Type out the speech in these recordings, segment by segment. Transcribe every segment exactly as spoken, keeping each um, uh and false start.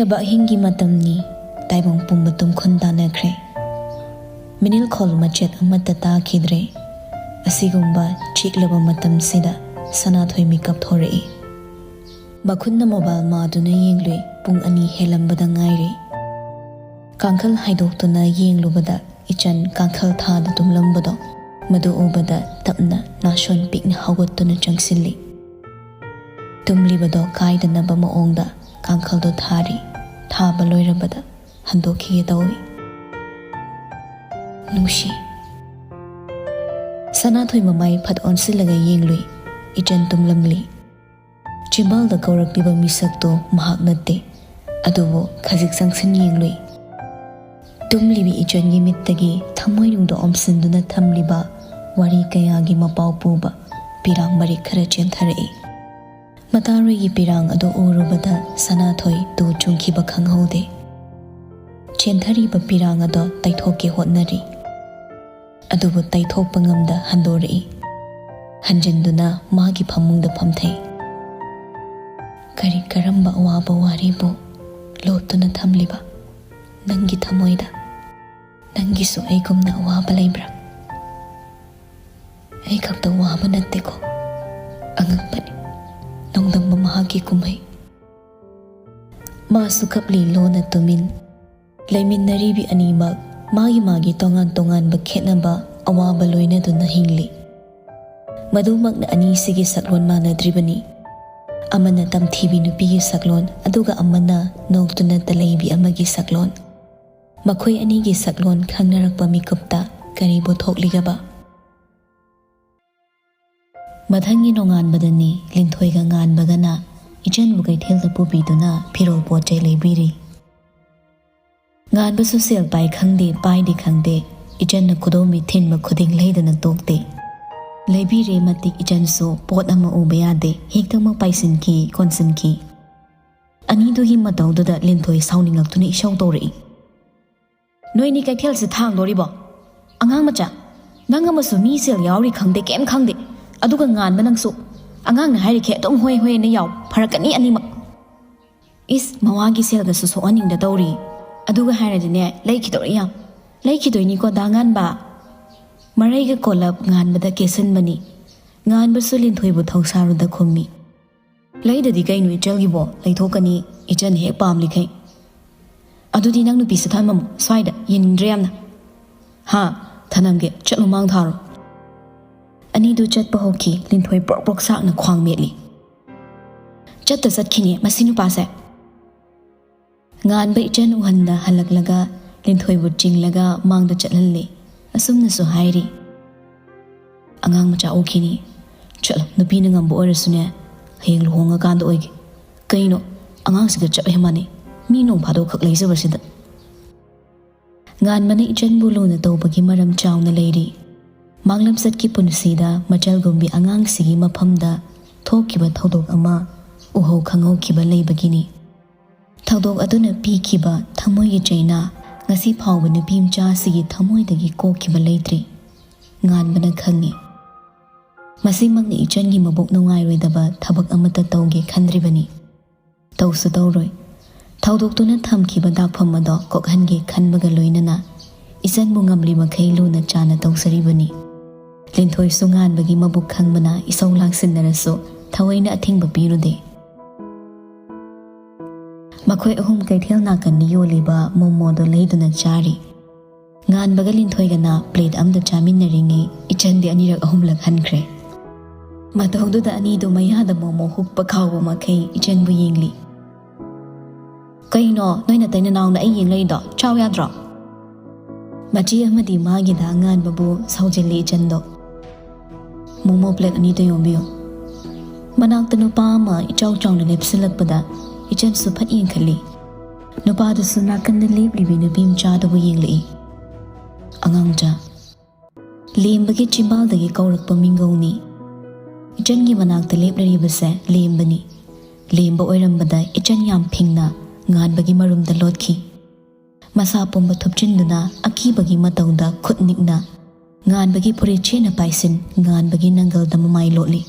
ꯕ ꯑꯍꯤꯡꯒꯤ ꯃꯇꯝꯅꯤ꯫ ꯇꯥꯏꯕꯪ ꯄꯨꯝꯕ ꯇꯨꯝꯈꯨꯟ ꯇꯥꯅꯈ꯭ꯔꯦ꯫ ꯃꯤꯅꯤꯜꯈꯣꯜ ꯃꯆꯦꯠ ꯑꯃꯠꯇ ꯇꯥꯈꯤꯗ꯭ꯔꯦ꯫ ꯑꯁꯤꯒꯨꯝꯕ ꯆꯤꯛꯂꯕ ꯃꯇꯝꯁꯤꯗ ꯁꯅꯥꯊꯣꯏ ꯃꯤꯀꯞ ꯊꯣꯔꯛꯏ꯫ ꯃꯈꯨꯠꯅ ꯃꯣꯕꯥꯏꯜ ꯃꯥꯗꯨꯅ ꯌꯦꯡꯂꯨꯏ꯫ ꯄꯨꯡ ꯑꯅꯤ ꯍꯦꯜꯂꯝꯕꯗ ꯉꯥꯏꯔꯤ꯫ ꯀꯥꯡꯈꯜ ꯍꯥꯏꯗꯣꯛꯇꯨꯅ ꯌꯦꯡꯂꯨꯕꯗ ꯏꯆꯟ ꯀꯥꯡꯈꯜ ꯊꯥꯗ ꯇꯨꯝꯂꯝꯕꯗꯣ, ꯃꯗꯨ ꯎꯕꯗ ꯇꯞꯅ ꯅꯥꯁꯣꯟ ꯄꯤꯛꯅ ꯍꯧꯒꯠꯇꯨꯅ ꯆꯪꯁꯤꯜꯂꯤ꯫ ꯇꯨꯝꯂꯤꯕꯗꯣ ꯀꯥꯏꯗꯅꯕ ꯃꯑꯣꯡꯗ ꯀꯥꯡꯈꯜꯗꯣ ꯊꯥꯔꯤ꯫ ꯊꯥꯕ ꯂꯣꯏꯔꯕꯗ ꯍꯟꯗꯣꯛꯈꯤꯒꯦ ꯇꯧꯏ꯫ ꯅꯨꯡꯁꯤ꯫ ꯁꯅꯥꯊꯣꯏ ꯃꯃꯥꯏ ꯐꯠ ꯑꯣꯟꯁꯤꯜꯂꯒ ꯌꯦꯡꯂꯨꯏ꯫ ꯏꯆꯟ ꯇꯨꯝꯂꯝꯂꯤ꯫ ꯆꯤꯝꯕꯥꯜꯗ ꯀꯧꯔꯛꯂꯤꯕ ꯃꯤꯁꯛꯇꯨ ꯃꯍꯥꯛ ꯅꯠꯇꯦ꯫ ꯑꯗꯨꯕꯨ ꯈꯖꯤꯛ ꯆꯪꯁꯤꯟ ꯌꯦꯡꯂꯨꯏ꯫ ꯇꯨꯝꯂꯤꯕꯤ ꯏꯆꯟꯒꯤ ꯃꯤꯠꯇꯒꯤ ꯊꯃꯣꯏꯅꯨꯡꯗ ꯑꯣꯝꯁꯤꯟꯗꯨꯅ ꯊꯝꯂꯤꯕ ꯋꯥꯔꯤ ꯀꯌꯥꯒꯤ ꯃꯄꯥꯎ ꯄꯨꯕ ꯄꯤꯔꯥꯡ ꯃꯔꯤꯛ ꯈꯔ ꯆꯦꯟꯊꯔꯛꯏ꯫ ꯃꯇꯥꯔꯣꯏꯒꯤ ꯄꯤꯔꯥꯡ ꯑꯗꯨ ꯎꯔꯨꯕꯗ ꯁꯅꯥꯊꯣꯏ ꯇꯨ ꯆꯨꯡꯈꯤꯕ ꯈꯪꯍꯧꯗꯦ꯫ ꯆꯦꯟꯊꯔꯤꯕ ꯄꯤꯔꯥꯡ ꯑꯗꯣ ꯇꯩꯊꯣꯛꯀꯦ ꯍꯣꯠꯅꯔꯤ꯫ ꯑꯗꯨꯕꯨ ꯇꯩꯊꯣꯛꯄ ꯉꯝꯗ ꯍꯟꯗꯣꯔꯛꯏ꯫ ꯍꯟꯖꯤꯟꯗꯨꯅ ꯃꯥꯒꯤ ꯐꯃꯨꯡꯗ ꯐꯝꯊꯩ꯫ ꯀꯔꯤ ꯀꯔꯝꯕ ꯑꯋꯥꯕ ꯋꯥꯔꯤꯕꯨ ꯂꯣꯠꯇꯨꯅ ꯊꯝꯂꯤꯕ ꯅꯪꯒꯤ ꯊꯃꯣꯏꯗ? ꯅꯪꯒꯤꯁꯨ ꯑꯩꯒꯨꯝꯅ ꯑꯋꯥꯕ ꯂꯩꯕ꯭ꯔꯥ? ꯑꯩ ꯈꯛꯇ ꯋꯥꯕ ꯅꯠꯇꯦꯀꯣ꯫ ꯑꯉꯛꯄꯅꯤ꯫ ꯅꯣꯡꯗꯝꯕ ꯃꯍꯥꯛꯀꯤ ꯀꯨꯝꯍꯩ꯫ ꯃꯥꯁꯨ ꯀꯞꯂꯤ ꯂꯣꯟꯅ ꯇꯨꯃꯤꯟ꯫ ꯂꯩꯃꯤꯟꯅꯔꯤꯕꯤ ꯑꯅꯤꯃꯛ ꯃꯥꯒꯤ ꯃꯥꯒꯤ ꯇꯣꯉꯥꯟ ꯇꯣꯉꯥꯟꯕ ꯈꯦꯠꯅꯕ ꯑꯋꯥꯕ ꯂꯣꯏꯅꯗꯨꯅ ꯍꯤꯡꯂꯤ꯫ ꯃꯗꯨꯃꯛꯅ ꯑꯅꯤꯁꯤꯒꯤ ꯁꯛꯂꯣꯟ ꯃꯥꯟꯅꯗ꯭ꯔꯤꯕꯅꯤ꯫ ꯑꯃꯅ ꯇꯝꯊꯤꯕꯤ ꯅꯨꯄꯤꯒꯤ ꯁꯛꯂꯣꯟ, ꯑꯗꯨꯒ ꯑꯃꯅ ꯅꯣꯛꯇꯨꯅ ꯇꯂꯩꯕꯤ ꯑꯃꯒꯤ ꯁꯛꯂꯣꯟ꯫ ꯃꯈꯣꯏ ꯑꯅꯤꯒꯤ ꯁꯛꯂꯣꯟ ꯈꯪꯅꯔꯛꯄ ꯃꯤꯀꯨꯞꯇ ꯀꯔꯤꯕꯨ ꯊꯣꯛꯂꯤꯒꯕ? ꯃꯊꯪꯒꯤ ꯅꯣꯡꯉꯥꯟꯕꯗꯅꯤ ꯂꯤꯟꯊꯣꯏꯒ ꯉꯥꯟꯕꯒꯅ ꯏꯆꯟꯕꯨ ꯀꯩꯊꯦꯜꯗ ꯄꯨꯕꯤꯗꯨꯅ ꯐꯤꯔꯣꯜ ꯄꯣꯠ ꯆꯩ ꯂꯩꯕꯤꯔꯤ꯫ ꯉꯥꯟꯕꯁꯨ ꯁꯦꯜ ꯄꯥꯏ ꯈꯪꯗꯦ, ꯄꯥꯏꯗꯦ ꯈꯪꯗꯦ, ꯏꯆꯟꯅ ꯈꯨꯗꯣꯝꯕꯤ ꯊꯤꯟꯕ ꯈꯨꯗꯤꯡ ꯂꯩꯗꯅ ꯇꯣꯛꯇꯦ꯫ ꯂꯩꯕꯤꯔꯦ ꯃꯇꯤꯛ ꯏꯆꯟꯁꯨ ꯄꯣꯠ ꯑꯃ ꯎꯕ ꯌꯥꯗꯦ, ꯍꯦꯛꯇꯃꯛ ꯄꯥꯏꯁꯤꯟꯈꯤ, ꯀꯣꯟꯁꯤꯟꯈꯤ꯫ ꯑꯅꯤꯗꯨꯒꯤ ꯃꯇꯧꯗꯨꯗ ꯂꯤꯟꯊꯣꯏ ꯁꯥꯎꯅꯤꯡꯂꯛꯇꯨꯅ ꯏꯁꯧ ꯇꯧꯔꯛꯏ꯫ "ꯅꯣꯏꯅꯤ ꯀꯩꯊꯦꯜꯁꯦ ꯊꯥꯡꯗꯣꯔꯤꯕꯣ? ꯑꯉꯥꯡ ꯃꯆꯥ, ꯅꯪ ꯑꯃꯁꯨ ꯃꯤ ꯁꯦꯜ ꯌꯥꯎꯔꯤ ꯈꯪꯗꯦ, ꯀꯩꯝ ꯈꯪꯗꯦ꯫ ꯑꯗꯨꯒ ꯉꯥꯟꯕ ꯅꯪꯁꯨ ꯑꯉꯥꯡꯅ ꯍꯥꯏꯔꯤꯈꯩ ꯑꯗꯨꯝ ꯍꯣꯏ ꯍꯣꯏꯅ ꯌꯥꯎ, ꯐꯔꯛꯀꯅꯤ ꯑꯅꯤꯃꯛ"꯫ ꯏꯁ, ꯃꯋꯥꯒꯤ ꯁꯦꯜꯒꯁꯨ ꯁꯣꯛꯍꯟꯅꯤꯡꯗ ꯇꯧꯔꯤ꯫ ꯑꯗꯨꯒ ꯍꯥꯏꯔꯗꯤꯅꯦ, ꯂꯩꯈꯤꯗꯣꯔꯦ ꯌꯥꯝ꯫ ꯂꯩꯈꯤꯗꯣꯏꯅꯤꯀꯣ, ꯗꯥ ꯉꯥꯟꯕ꯫ ꯃꯔꯩꯒ ꯀꯣꯜꯂꯞ ꯉꯥꯟꯕꯗ ꯀꯦꯁꯟꯕꯅꯤ꯫ ꯉꯥꯟꯕꯁꯨ ꯂꯤꯟꯊꯣꯏꯕꯨ ꯊꯧꯁꯥꯔꯨꯗ ꯈꯨꯝꯃꯤ꯫ ꯂꯩꯗꯗꯤ ꯀꯩꯅꯣ ꯏꯆꯜꯒꯤꯕꯣ? ꯂꯩꯊꯣꯛꯀꯅꯤ, ꯏꯆꯟ ꯍꯦꯛ ꯄꯥꯝꯂꯤꯈꯩ꯫ ꯑꯗꯨꯗꯤ ꯅꯪ ꯅꯨꯄꯤꯁꯦ ꯊꯝꯃꯝꯃꯣ ꯁ꯭ꯋꯥꯏꯗ, ꯌꯦꯡꯅꯤꯡꯗ꯭ꯔꯦ ꯌꯥꯝꯅ꯫ ꯍꯥ? ꯊꯅꯝꯒꯦ, ꯆꯠꯂꯣ, ꯃꯥꯡ ꯊꯥꯔꯣ꯫ ꯑꯅꯤꯗꯨ ꯆꯠꯄ ꯍꯧꯈꯤ꯫ ꯂꯤꯟꯊꯣꯏ ꯄ꯭ꯔꯣꯛ ꯄ꯭ꯔꯣꯛ ꯁꯥꯛꯅ ꯈ꯭ꯋꯥꯡ ꯃꯦꯠꯂꯤ꯫ ꯆꯠꯇ ꯆꯠꯈꯤꯅꯦ ꯃꯁꯤ ꯅꯨꯄꯥꯁꯦ꯫ ꯉꯥꯟꯕ ꯏꯆꯟ ꯎꯍꯟꯗ ꯍꯜꯂꯛꯂꯒ ꯂꯤꯟꯊꯣꯏꯕꯨ ꯆꯤꯡꯂꯒ ꯃꯥꯡꯗ ꯆꯠꯍꯜꯂꯤ꯫ ꯑꯁꯨꯝꯅꯁꯨ ꯍꯥꯏꯔꯤ, "ꯑꯉꯥꯡ ꯃꯆꯥ ꯎꯈꯤꯅꯤ꯫ ꯆꯠꯂꯣ, ꯅꯨꯄꯤꯅ ꯉꯝꯕ ꯑꯣꯏꯔꯁꯨꯅꯦ, ꯍꯌꯦꯡ ꯂꯨꯍꯣꯡꯉꯀꯥꯟꯗ ꯑꯣꯏꯒꯦ꯫ ꯀꯩꯅꯣ, ꯑꯉꯥꯡꯁꯤꯒ ꯆꯞ ꯍꯦꯛ ꯃꯥꯟꯅꯩ꯫ ꯃꯤ ꯅꯣꯡ ꯐꯥꯗꯣꯛ ꯈꯛ ꯂꯩꯖꯕꯁꯤꯗ꯫" ꯉꯥꯟꯕꯅ ꯏꯆꯟꯕꯨ ꯂꯨꯅ ꯇꯧꯕꯒꯤ ꯃꯔꯝ ꯆꯥꯎꯅ ꯂꯩꯔꯤ꯫ ꯃꯥꯡꯂꯝꯆꯠꯀꯤ ꯄꯨꯟꯁꯤꯗ ꯃꯆꯜꯒꯨꯝꯕꯤ ꯑꯉꯥꯡꯁꯤꯒꯤ ꯃꯐꯝꯗ ꯊꯣꯛꯈꯤꯕ ꯊꯧꯗꯣꯛ ꯑꯃ ꯎꯍꯧ ꯈꯪꯍꯧꯈꯤꯕ ꯂꯩꯕꯒꯤꯅꯤ꯫ ꯊꯧꯗꯣꯛ ꯑꯗꯨꯅ ꯄꯤꯈꯤꯕ ꯊꯃꯣꯏꯒꯤ ꯆꯩꯅꯥ ꯉꯁꯤ ꯐꯥꯎꯕ ꯅꯨꯄꯤ ꯃꯆꯥꯁꯤꯒꯤ ꯊꯃꯣꯏꯗꯒꯤ ꯀꯣꯛꯈꯤꯕ ꯂꯩꯇ꯭ꯔꯤ꯫ ꯉꯥꯟꯕꯅ ꯈꯪꯏ꯫ ꯃꯁꯤꯃꯛꯅ ꯏꯆꯟꯒꯤ ꯃꯕꯨꯛ ꯅꯨꯡꯉꯥꯏꯔꯣꯏꯗꯕ ꯊꯕꯛ ꯑꯃꯠꯇ ꯇꯧꯒꯦ ꯈꯟꯗ꯭ꯔꯤꯕꯅꯤ꯫ ꯇꯧꯁꯨ ꯇꯧꯔꯣꯏ꯫ ꯊꯧꯗꯣꯛꯇꯨꯅ ꯊꯝꯈꯤꯕ ꯗꯥꯛꯐꯝ ꯑꯗꯣ ꯀꯣꯛꯍꯟꯒꯦ ꯈꯟꯕꯒ ꯂꯣꯏꯅꯅ ꯏꯆꯟꯕꯨ ꯉꯝꯂꯤ ꯃꯈꯩ ꯂꯨꯅ ꯆꯥꯟꯅ ꯇꯧꯖꯔꯤꯕꯅꯤ꯫ ꯂꯤꯟꯊꯣꯏꯁꯨ ꯉꯥꯟꯕꯒꯤ ꯃꯕꯨꯛ ꯈꯪꯕꯅ ꯏꯁꯧ ꯂꯥꯡꯁꯤꯟꯅꯔꯁꯨ ꯊꯑꯣꯏꯅ ꯑꯊꯤꯡꯕ ꯄꯤꯔꯨꯗꯦ꯫ ꯃꯈꯣꯏ ꯑꯍꯨꯝ ꯀꯩꯊꯦꯜ ꯅꯥꯀꯟꯗ ꯌꯣꯜꯂꯤꯕ ꯃꯣꯃꯣꯗꯣ ꯂꯩꯗꯨꯅ ꯆꯥꯔꯤ꯫ ꯉꯥꯟꯕꯒ ꯂꯤꯟꯊꯣꯏꯒꯅ ꯄ꯭ꯂꯦꯠ ꯑꯃꯗ ꯆꯥꯃꯤꯟꯅꯔꯤꯉꯩ ꯏꯆꯟꯗꯤ ꯑꯅꯤꯔꯛ ꯑꯍꯨꯝꯂꯛ ꯍꯟꯈ꯭ꯔꯦ꯫ ꯃꯇꯧꯗꯨꯗ ꯑꯅꯤꯗꯨ ꯃꯌꯥꯗ ꯃꯣꯃꯣ ꯍꯨꯛꯄ ꯈꯥꯎꯕ ꯃꯈꯩ ꯏꯆꯟꯕꯨ ꯌꯦꯡꯂꯤ꯫ "ꯀꯩꯅꯣ, ꯅꯣꯏ ꯅꯇꯩ ꯅꯅꯥꯎꯅ ꯑꯩ ꯌꯦꯡꯂꯛꯏꯗꯣ? ꯆꯥꯎ ꯌꯥꯗ꯭ꯔꯣ?" ꯃꯆꯦ ꯑꯃꯗꯤ ꯃꯥꯒꯤꯗ ꯉꯥꯟꯕꯕꯨ ꯁꯥꯎꯖꯤꯜꯂꯤ ꯏꯆꯟꯗꯣ꯫ "ꯃꯣꯃꯣ ꯄ꯭ꯂꯦꯠ ꯑꯅꯤꯗ ꯌꯣꯝꯕꯤꯌꯨ꯫" ꯃꯅꯥꯛꯇ ꯅꯨꯄꯥ ꯑꯃ ꯏꯆꯥꯎ ꯆꯥꯎꯅ ꯂꯦꯞꯁꯤꯜꯂꯛꯄꯗ ꯏꯆꯟꯁꯨ ꯐꯠ ꯌꯦꯡꯈꯠꯂꯤ꯫ ꯅꯨꯄꯥꯗꯨꯁꯨ ꯅꯥꯀꯟꯗ ꯂꯦꯞꯂꯤꯕꯤ ꯅꯨꯄꯤ ꯃꯆꯥꯗꯨꯕꯨ ꯌꯦꯡꯂꯛꯏ꯫ "ꯑꯉꯥꯡ ꯃꯆꯥ꯫" ꯂꯦꯝꯕꯒꯤ ꯆꯤꯝꯕꯥꯜꯗꯒꯤ ꯀꯧꯔꯛꯄ ꯃꯤꯡꯒꯧꯅꯤ꯫ ꯏꯆꯟꯒꯤ ꯃꯅꯥꯛꯇ ꯂꯦꯞꯂꯔꯤꯕꯁꯦ ꯂꯦꯝꯕꯅꯤ꯫ ꯂꯦꯝꯕ ꯑꯣꯏꯔꯝꯕꯗ ꯏꯆꯟ ꯌꯥꯝ ꯐꯤꯡꯅ ꯉꯥꯟꯕꯒꯤ ꯃꯔꯨꯝꯗ ꯂꯣꯠꯈꯤ꯫ ꯃꯁꯥ ꯄꯨꯝꯕ ꯊꯨꯞꯆꯤꯟꯗꯨꯅ ꯑꯀꯤꯕꯒꯤ ꯃꯇꯧꯗ ꯈꯨꯠ ꯅꯤꯛꯅ ꯉꯥꯟꯕꯒꯤ ꯐꯨꯔꯤꯠ ꯆꯦꯠꯅ ꯄꯥꯏꯁꯤꯟ ꯉꯥꯟꯕꯒꯤ ꯅꯪꯒꯜꯗ ꯃꯃꯥꯏ ꯂꯣꯠꯂꯤ꯫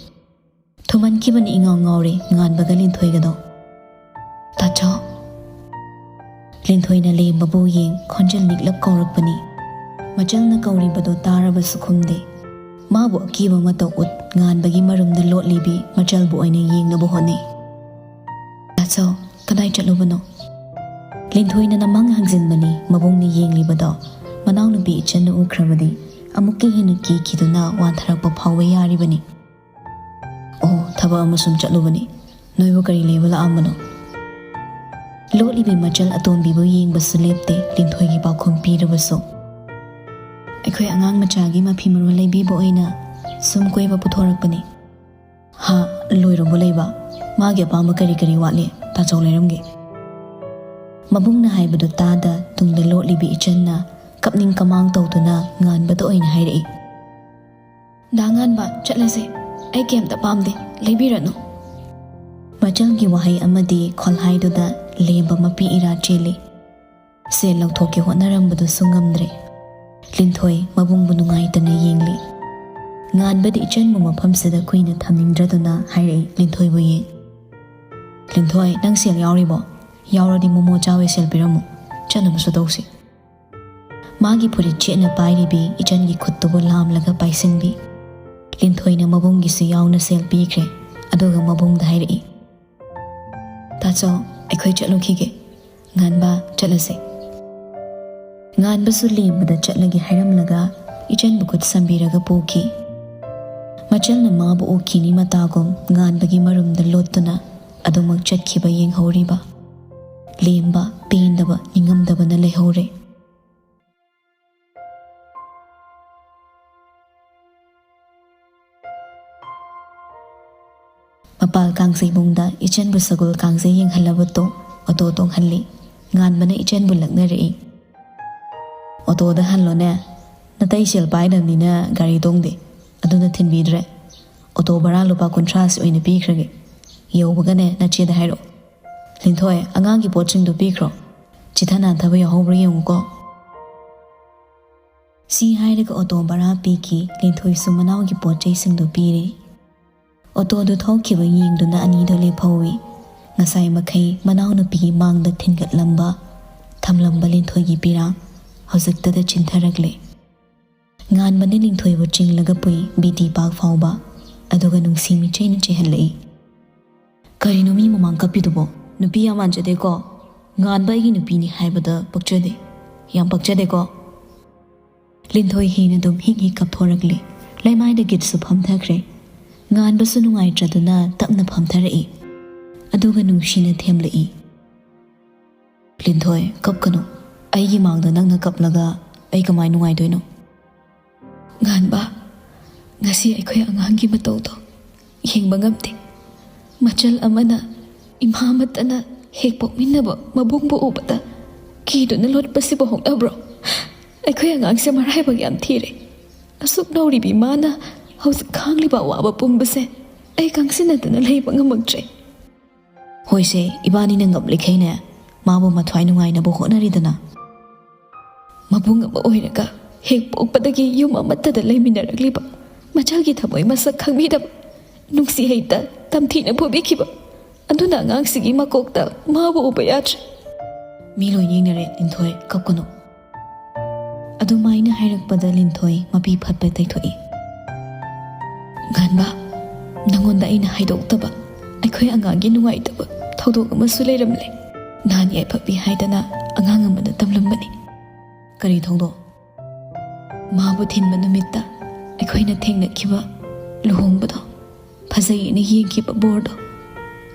ꯊꯨꯃꯟꯈꯤꯕꯅ ꯏꯉꯥꯎ ꯉꯥꯎꯔꯦ ꯉꯥꯟꯕꯒ ꯂꯤꯟꯊꯣꯏꯒꯗꯣ꯫ "ꯇꯠ, ꯆꯣ꯫ ꯂꯤꯟꯊꯣꯏꯅ ꯂꯦꯝꯕꯕꯨ ꯌꯦꯡ ꯈꯣꯟꯖꯦꯜ ꯅꯤꯛꯂꯞ ꯀꯧꯔꯛꯄꯅꯤ꯫ ꯃꯆꯜꯅ ꯀꯧꯔꯤꯕꯗꯨ ꯇꯥꯔꯕꯁꯨ ꯈꯨꯝꯗꯦ꯫ ꯃꯥꯕꯨ ꯑꯀꯤꯕ ꯃꯇꯧ ꯎꯠ ꯉꯥꯟꯕꯒꯤ ꯃꯔꯨꯝꯗ ꯂꯣꯠꯂꯤꯕꯤ ꯃꯆꯜꯕꯨ ꯑꯣꯏꯅ ꯌꯦꯡꯅꯕ ꯍꯣꯠꯅꯩ꯫ "ꯇꯥꯆꯧ, ꯀꯗꯥꯏ ꯆꯠꯂꯨꯕꯅꯣ?" ꯂꯤꯟꯊꯣꯏꯅ ꯅꯃꯪ ꯍꯪꯖꯤꯟꯕꯅꯤ ꯃꯕꯨꯡꯅ ꯌꯦꯡꯂꯤꯕꯗꯣ꯫ ꯃꯅꯥꯎꯅꯨꯄꯤ ꯏꯆꯟꯅ ꯎꯈ꯭ꯔꯕꯗꯤ ꯑꯃꯨꯛꯀ ꯍꯦꯟꯅ ꯀꯤꯈꯤꯗꯨꯅ ꯋꯥꯟꯊꯔꯛꯄ ꯐꯥꯎꯕ ꯌꯥꯔꯤꯕꯅꯤ꯫ "ꯑꯣ, ꯊꯕꯛ ꯑꯃ ꯁꯨꯝ ꯆꯠꯂꯨꯕꯅꯤ꯫ ꯅꯣꯏꯕꯨ ꯀꯔꯤ ꯂꯩꯕ ꯂꯥꯛꯑꯝꯕꯅꯣ?" ꯂꯣꯠꯂꯤꯕꯤ ꯃꯆꯜ ꯑꯇꯣꯝꯕꯤꯕꯨ ꯌꯦꯡꯕꯁꯨ ꯂꯦꯞꯇꯦ ꯂꯤꯟꯊꯣꯏꯒꯤ ꯄꯥꯎꯈꯨꯝ ꯄꯤꯔꯕꯁꯨ꯫ "ꯑꯩꯈꯣꯏ ꯑꯉꯥꯡ ꯃꯆꯥꯒꯤ ꯃꯐꯤ ꯃꯔꯣꯜ ꯂꯩꯕꯤꯕ ꯑꯣꯏꯅ ꯁꯨꯝ ꯀꯣꯏꯕ ꯄꯨꯊꯣꯔꯛꯄꯅꯤ꯫" "ꯍꯥ, ꯂꯣꯏꯔꯕꯣ ꯂꯩꯕ? ꯃꯥꯒꯤ ꯑꯄꯥꯝꯕ ꯀꯔꯤ ꯀꯔꯤ ꯋꯥꯠꯂꯤ? ꯇꯥꯆꯧ ꯂꯩꯔꯝꯒꯦ꯫" ꯃꯕꯨꯡꯅ ꯍꯥꯏꯕꯗꯨ ꯇꯥꯗ ꯇꯨꯡꯗ ꯂꯣꯠꯂꯤꯕꯤ ꯏꯆꯟꯅ ꯀꯞꯅꯤꯡ ꯀꯃꯥꯡ ꯇꯧꯗꯨꯅ ꯉꯥꯟꯕꯗ ꯑꯣꯏꯅ ꯍꯥꯏꯔꯛꯏ꯫ "ꯗꯥ ꯉꯥꯟꯕ, ꯆꯠꯂꯁꯦ꯫ ꯑꯩ ꯀꯩꯝꯇ ꯄꯥꯝꯗꯦ, ꯂꯩꯕꯤꯔꯅꯨ꯫" ꯃꯆꯜꯒꯤ ꯋꯥꯍꯩ ꯑꯃꯗꯤ ꯈꯣꯜꯍꯥꯏꯗꯨꯗ ꯂꯦꯝꯕ ꯃꯄꯤ ꯏꯔꯥ ꯆꯦꯜꯂꯤ꯫ ꯁꯦꯜ ꯂꯧꯊꯣꯛꯀꯦ ꯍꯣꯠꯅꯔꯝꯕꯗꯨꯁꯨ ꯉꯝꯗ꯭ꯔꯦ꯫ ꯂꯤꯟꯊꯣꯏ ꯃꯕꯨꯡꯕꯨ ꯅꯨꯡꯉꯥꯏꯇꯅ ꯌꯦꯡꯂꯤ꯫ ꯉꯥꯟꯕꯗꯤ ꯏꯆꯟꯕꯨ ꯃꯐꯝꯁꯤꯗ ꯀꯨꯏꯅ ꯊꯝꯅꯤꯡꯗ꯭ꯔꯗꯨꯅ ꯍꯥꯏꯔꯛꯏ ꯂꯤꯟꯊꯣꯏꯕꯨ ꯌꯦꯡ꯫ "ꯂꯤꯟꯊꯣꯏ, ꯅꯪ ꯁꯦꯜ ꯌꯥꯎꯔꯤꯕꯣ? ꯌꯥꯎꯔꯗꯤ ꯃꯣꯃꯣ ꯆꯥꯕꯩ ꯁꯦꯜ ꯄꯤꯔꯝꯃꯨ꯫ ꯆꯠꯅꯕꯁꯨ ꯇꯧꯁꯤ꯫" ꯃꯥꯒꯤ ꯐꯨꯔꯤꯠ ꯆꯦꯠꯅ ꯄꯥꯏꯔꯤꯕꯤ ꯏꯆꯟꯒꯤ ꯈꯨꯠꯇꯨꯕꯨ ꯂꯥꯝꯂꯒ ꯄꯥꯏꯁꯤꯟꯕꯤ꯫ ꯂꯤꯟꯊꯣꯏꯅ ꯃꯕꯨꯡꯒꯤꯁꯨ ꯌꯥꯎꯅ ꯁꯦꯜ ꯄꯤꯈ꯭ꯔꯦ꯫ ꯑꯗꯨꯒ ꯃꯕꯨꯡꯗ ꯍꯥꯏꯔꯛꯏ, "ꯇꯥꯆꯧ, ꯑꯩꯈꯣꯏ ꯆꯠꯂꯨꯈꯤꯒꯦ꯫ ꯉꯥꯟꯕ, ꯆꯠꯂꯁꯦ꯫" ꯉꯥꯟꯕꯁꯨ ꯂꯦꯝꯕꯗ ꯆꯠꯂꯒꯦ ꯍꯥꯏꯔꯝꯂꯒ ꯏꯆꯟꯕꯨ ꯈꯨꯠ ꯁꯝꯕꯤꯔꯒ ꯄꯨꯈꯤ꯫ ꯃꯆꯜꯅ ꯃꯥꯕꯨ ꯎꯈꯤꯅꯤ ꯃꯇꯥꯒꯨꯝ ꯉꯥꯟꯕꯒꯤ ꯃꯔꯨꯝꯗ ꯂꯣꯠꯇꯨꯅ ꯑꯗꯨꯃꯛ ꯆꯠꯈꯤꯕ ꯌꯦꯡꯍꯧꯔꯤꯕ꯫ ꯂꯦꯝꯕ, ꯄꯦꯟꯗꯕ, ꯅꯤꯡꯉꯝꯗꯕꯅ ꯂꯩꯍꯧꯔꯦ꯫ ꯃꯄꯥꯜ ꯀꯥꯡꯖꯩꯕꯨꯡꯗ ꯏꯆꯟꯕꯨ ꯁꯒꯣꯜ ꯀꯥꯡꯖꯩ ꯌꯦꯡꯍꯜꯂꯕ ꯇꯣꯛ ꯑꯣꯇꯣ ꯇꯣꯡꯍꯜꯂꯤ꯫ ꯉꯥꯟꯕꯅ ꯏꯆꯟꯕꯨ ꯂꯛꯅꯔꯛꯏ꯫ "ꯑꯣꯇꯣꯗ ꯍꯜꯂꯣꯅꯦ, ꯅꯇꯩ ꯁꯦꯜ ꯄꯥꯏꯗꯕꯅꯤꯅ ꯒꯥꯔꯤ ꯇꯣꯡꯗꯦ, ꯑꯗꯨꯅ ꯊꯤꯟꯕꯤꯗ꯭ꯔꯦ꯫ ꯑꯣꯇꯣ ꯚꯔꯥ ꯂꯨꯄꯥ ꯀꯨꯟꯊ꯭ꯔꯥꯁꯤ ꯑꯣꯏꯅ ꯄꯤꯈ꯭ꯔꯒꯦ꯫ ꯌꯧꯕꯒꯅꯦ ꯅꯆꯦꯗ ꯍꯥꯏꯔꯛꯑꯣ꯫ ꯂꯤꯟꯊꯣꯏ, ꯑꯉꯥꯡꯒꯤ ꯄꯣꯠꯁꯤꯡꯗꯨ ꯄꯤꯈ꯭ꯔꯣ꯫ ꯆꯤꯊ ꯅꯥꯟꯊꯕ ꯌꯥꯎꯍꯧꯕ꯭ꯔꯥ ꯌꯦꯡꯉꯨꯀꯣ꯫" ꯁꯤ ꯍꯥꯏꯔꯒ ꯑꯣꯇꯣ ꯚꯔꯥ ꯄꯤꯈꯤ꯫ ꯂꯤꯟꯊꯣꯏꯁꯨ ꯃꯅꯥꯎꯒꯤ ꯄꯣꯠ ꯆꯩꯁꯤꯡꯗꯨ ꯄꯤꯔꯦ꯫ ꯑꯣꯇꯣꯗꯨ ꯊꯧꯈꯤꯕ ꯌꯦꯡꯗꯨꯅ ꯑꯅꯤꯗꯨ ꯂꯦꯞꯍꯧꯏ꯫ ꯉꯁꯥꯏ ꯃꯈꯩ ꯃꯅꯥꯎꯅꯨꯄꯤꯒꯤ ꯃꯥꯡꯗ ꯊꯤꯟꯒꯠꯂꯝꯕ, ꯊꯝꯂꯝꯕ ꯂꯤꯟꯊꯣꯏꯒꯤ ꯄꯤꯔꯥꯡ ꯍꯧꯖꯤꯛꯇꯗ ꯆꯤꯟꯊꯔꯛꯂꯦ꯫ ꯉꯥꯟꯕꯅ ꯂꯤꯟꯊꯣꯏꯕꯨ ꯆꯤꯡꯂꯒ ꯄꯨꯏ, ꯕꯤ ꯇꯤ ꯄꯥꯛ ꯐꯥꯎꯕ, ꯑꯗꯨꯒ ꯅꯨꯡꯁꯤ ꯃꯤꯠꯆꯦꯅ ꯆꯦꯍꯜꯂꯛꯏ꯫ "ꯀꯔꯤꯅꯣ ꯃꯤ ꯃꯃꯥꯡ ꯀꯞꯄꯤꯗꯨꯕꯣ? ꯅꯨꯄꯤ ꯌꯥꯝ ꯃꯥꯟꯖꯗꯦꯀꯣ꯫ ꯉꯥꯟꯕ ꯑꯩꯒꯤ ꯅꯨꯄꯤꯅꯤ ꯍꯥꯏꯕꯗ ꯄꯛꯆꯗꯦ, ꯌꯥꯝ ꯄꯛꯆꯗꯦꯀꯣ꯫" ꯂꯤꯟꯊꯣꯏ ꯍꯦꯟꯅ ꯑꯗꯨꯝ ꯍꯤꯛ ꯍꯤꯛ ꯀꯞꯊꯣꯔꯛꯂꯦ꯫ ꯂꯩꯃꯥꯏꯗ ꯒꯤꯠꯁꯨ ꯐꯝꯊꯈ꯭ꯔꯦ꯫ ꯉꯥꯟꯕꯁꯨ ꯅꯨꯡꯉꯥꯏꯇ꯭ꯔꯗꯨꯅ ꯇꯞꯅ ꯐꯝꯊꯔꯛꯏ, ꯑꯗꯨꯒ ꯅꯨꯡꯁꯤꯅ ꯊꯦꯝꯂꯛꯏ꯫ "ꯂꯤꯟꯊꯣꯏ, ꯀꯞꯀꯅꯨ꯫ ꯑꯩꯒꯤ ꯃꯥꯡꯗ ꯅꯪꯅ ꯀꯞꯂꯒ ꯑꯩ ꯀꯃꯥꯏ ꯅꯨꯡꯉꯥꯏꯗꯣꯏꯅꯣ?" "ꯉꯥꯟꯕ, ꯉꯁꯤ ꯑꯩꯈꯣꯏ ꯑꯉꯥꯡꯒꯤ ꯃꯇꯧꯗꯣ ꯌꯦꯡꯕ ꯉꯝꯗꯦ꯫ ꯃꯆꯜ ꯑꯃꯅ ꯏꯃꯥ ꯑꯃꯠꯇꯅ ꯍꯦꯛ ꯄꯣꯛꯃꯤꯟꯅꯕ ꯃꯕꯨꯡꯕꯨ ꯎꯕꯗ ꯀꯤꯗꯨꯅ ꯂꯣꯠꯄꯁꯤꯕꯨ ꯍꯧꯅꯕ꯭ꯔꯣ? ꯑꯩꯈꯣꯏ ꯑꯉꯥꯡꯁꯦ ꯃꯔꯥꯏꯕꯛ ꯌꯥꯝ ꯊꯤꯔꯦ꯫ ꯑꯁꯨꯛ ꯅꯧꯔꯤꯕꯤ ꯃꯥꯅ ꯍꯧꯖꯤꯛ ꯈꯥꯡꯂꯤꯕ ꯑꯋꯥꯕ ꯄꯨꯝꯕꯁꯦ ꯑꯩ ꯈꯪꯁꯤꯟꯅꯗꯅ ꯂꯩꯕ ꯉꯝꯃꯛꯇ꯭ꯔꯦ꯫" "ꯍꯣꯏꯁꯦ, ꯏꯕꯥꯅꯤꯅ ꯉꯝꯂꯤꯈꯩꯅꯦ ꯃꯥꯕꯨ ꯃꯊ꯭ꯋꯥꯏ ꯅꯨꯡꯉꯥꯏꯅꯕ ꯍꯣꯠꯅꯔꯤꯗꯅ꯫" ꯃꯕꯨꯡ ꯑꯃ ꯑꯣꯏꯔꯒ ꯍꯦꯛ ꯄꯣꯛꯄꯗꯒꯤ ꯌꯨꯝ ꯑꯃꯠꯇꯗ ꯂꯩꯃꯤꯟꯅꯔꯛꯂꯤꯕ ꯃꯆꯜꯒꯤ ꯊꯃꯣꯏ ꯃꯁꯛ ꯈꯪꯕꯤꯗꯕ, ꯅꯨꯡꯁꯤ ꯍꯩꯇ ꯇꯝꯊꯤꯅ ꯐꯨꯕꯤꯈꯤꯕ, ꯑꯗꯨꯅ ꯑꯉꯥꯡꯁꯤꯒꯤ ꯃꯀꯣꯛꯇ ꯃꯥꯕꯨ ꯎꯕ ꯌꯥꯗ꯭ꯔꯦ꯫ "ꯃꯤ ꯂꯣꯏ ꯌꯦꯡꯅꯔꯦ, ꯂꯤꯟꯊꯣꯏ, ꯀꯞꯀꯅꯨ꯫" ꯑꯗꯨꯃꯥꯏꯅ ꯍꯥꯏꯔꯛꯄꯗ ꯂꯤꯟꯊꯣꯏ ꯃꯄꯤ ꯐꯠꯄ ꯇꯩꯊꯣꯛꯏ꯫ "ꯉꯥꯟꯕ, ꯅꯪꯉꯣꯟꯗ ꯑꯩꯅ ꯍꯥꯏꯗꯣꯛꯇꯕ ꯑꯩꯈꯣꯏ ꯑꯉꯥꯡꯒꯤ ꯅꯨꯡꯉꯥꯏꯇꯕ ꯊꯧꯗꯣꯛ ꯑꯃꯁꯨ ꯂꯩꯔꯝꯂꯦ꯫ ꯅꯍꯥꯟ ꯌꯥꯏꯐꯕꯤ ꯍꯥꯏꯗꯅ ꯑꯉꯥꯡ ꯑꯃꯅ ꯇꯝꯂꯝꯕꯅꯤ꯫" "ꯀꯔꯤ ꯊꯧꯗꯣꯛ?" "ꯃꯥꯕꯨ ꯊꯤꯟꯕ ꯅꯨꯃꯤꯠꯇ ꯑꯩꯈꯣꯏꯅ ꯊꯦꯡꯅꯈꯤꯕ ꯂꯨꯍꯣꯡꯕꯗꯣ, ꯐꯖꯩꯌꯦꯅ ꯌꯦꯡꯈꯤꯕ ꯕꯣꯔꯗꯣ,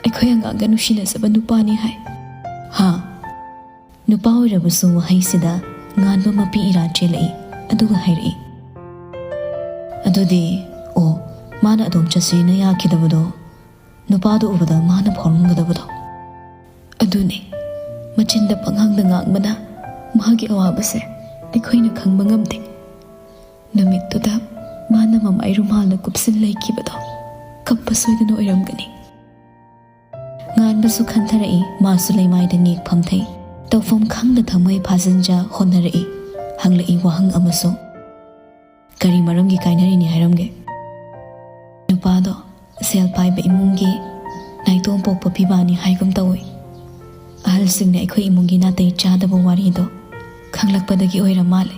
ꯑꯩꯈꯣꯏ ꯑꯉꯥꯡꯒ ꯅꯨꯡꯁꯤꯅꯖꯕ ꯅꯨꯄꯥꯅꯤ ꯍꯥꯏ꯫" "ꯍꯥ?" ꯅꯨꯄꯥ ꯑꯣꯏꯔꯕꯁꯨ ꯋꯥꯍꯩꯁꯤꯗ ꯉꯥꯟꯕ ꯃꯄꯤ ꯏꯔꯥ ꯆꯦꯜꯂꯛꯏ, ꯑꯗꯨꯒ ꯍꯥꯏꯔꯛꯏ, "ꯑꯗꯨꯗꯤ, ꯑꯣ, ꯃꯥꯅ ꯑꯗꯣꯝ ꯆꯠꯁꯦꯅ ꯌꯥꯈꯤꯗꯕꯗꯣ, ꯅꯨꯄꯥꯗꯨ ꯎꯕꯗ ꯃꯥꯅ ꯐꯥꯎꯔꯝꯒꯗꯕꯗꯣ꯫" ꯑꯗꯨꯅꯦ, ꯃꯆꯤꯟꯗ ꯄꯉꯥꯡꯗ ꯉꯥꯡꯕꯅ ꯃꯥꯒꯤ ꯑꯋꯥꯕꯁꯦ ꯑꯩꯈꯣꯏꯅ ꯈꯪꯕ ꯉꯝꯗꯦ꯫ ꯅꯨꯃꯤꯠꯇꯨꯗ ꯃꯥꯅ ꯃꯃꯥꯏ ꯔꯨꯃꯥꯜꯅ ꯀꯨꯞꯁꯤꯟ ꯂꯩꯈꯤꯕꯗꯣ ꯀꯞꯄ ꯁꯣꯏꯗꯅ ꯑꯣꯏꯔꯝꯒꯅꯤ꯫ ꯉꯥꯟꯕꯁꯨ ꯈꯟꯊꯔꯛꯏ, ꯃꯥꯁꯨ ꯂꯩꯃꯥꯏꯗ ꯅꯦꯛ ꯐꯝꯊꯩ꯫ ꯇꯧꯐꯝ ꯈꯪꯗ ꯊꯃꯣꯏ ꯐꯥꯖꯤꯟꯖ ꯍꯣꯠꯅꯔꯛꯏ꯫ ꯍꯪꯂꯛꯏ ꯋꯥꯍꯪ ꯑꯃꯁꯨ꯫ "ꯀꯔꯤ ꯃꯔꯝꯒꯤ ꯀꯥꯏꯅꯔꯤꯅꯤ ꯍꯥꯏꯔꯝꯒꯦ?" "ꯅꯨꯄꯥꯗꯣ ꯁꯦꯜ ꯄꯥꯏꯕ ꯏꯃꯨꯡꯒꯤ ꯅꯥꯏꯇꯣꯝ ꯄꯣꯛꯄ ꯄꯤꯕꯥꯅꯤ ꯍꯥꯏꯒꯨꯝ ꯇꯧꯏ꯫ ꯑꯍꯜꯁꯤꯡꯅ ꯑꯩꯈꯣꯏ ꯏꯃꯨꯡꯒꯤ ꯅꯥꯇꯩ ꯆꯥꯗꯕ ꯋꯥꯔꯤꯗꯣ ꯈꯪꯂꯛꯄꯗꯒꯤ ꯑꯣꯏꯔ ꯃꯥꯜꯂꯦ꯫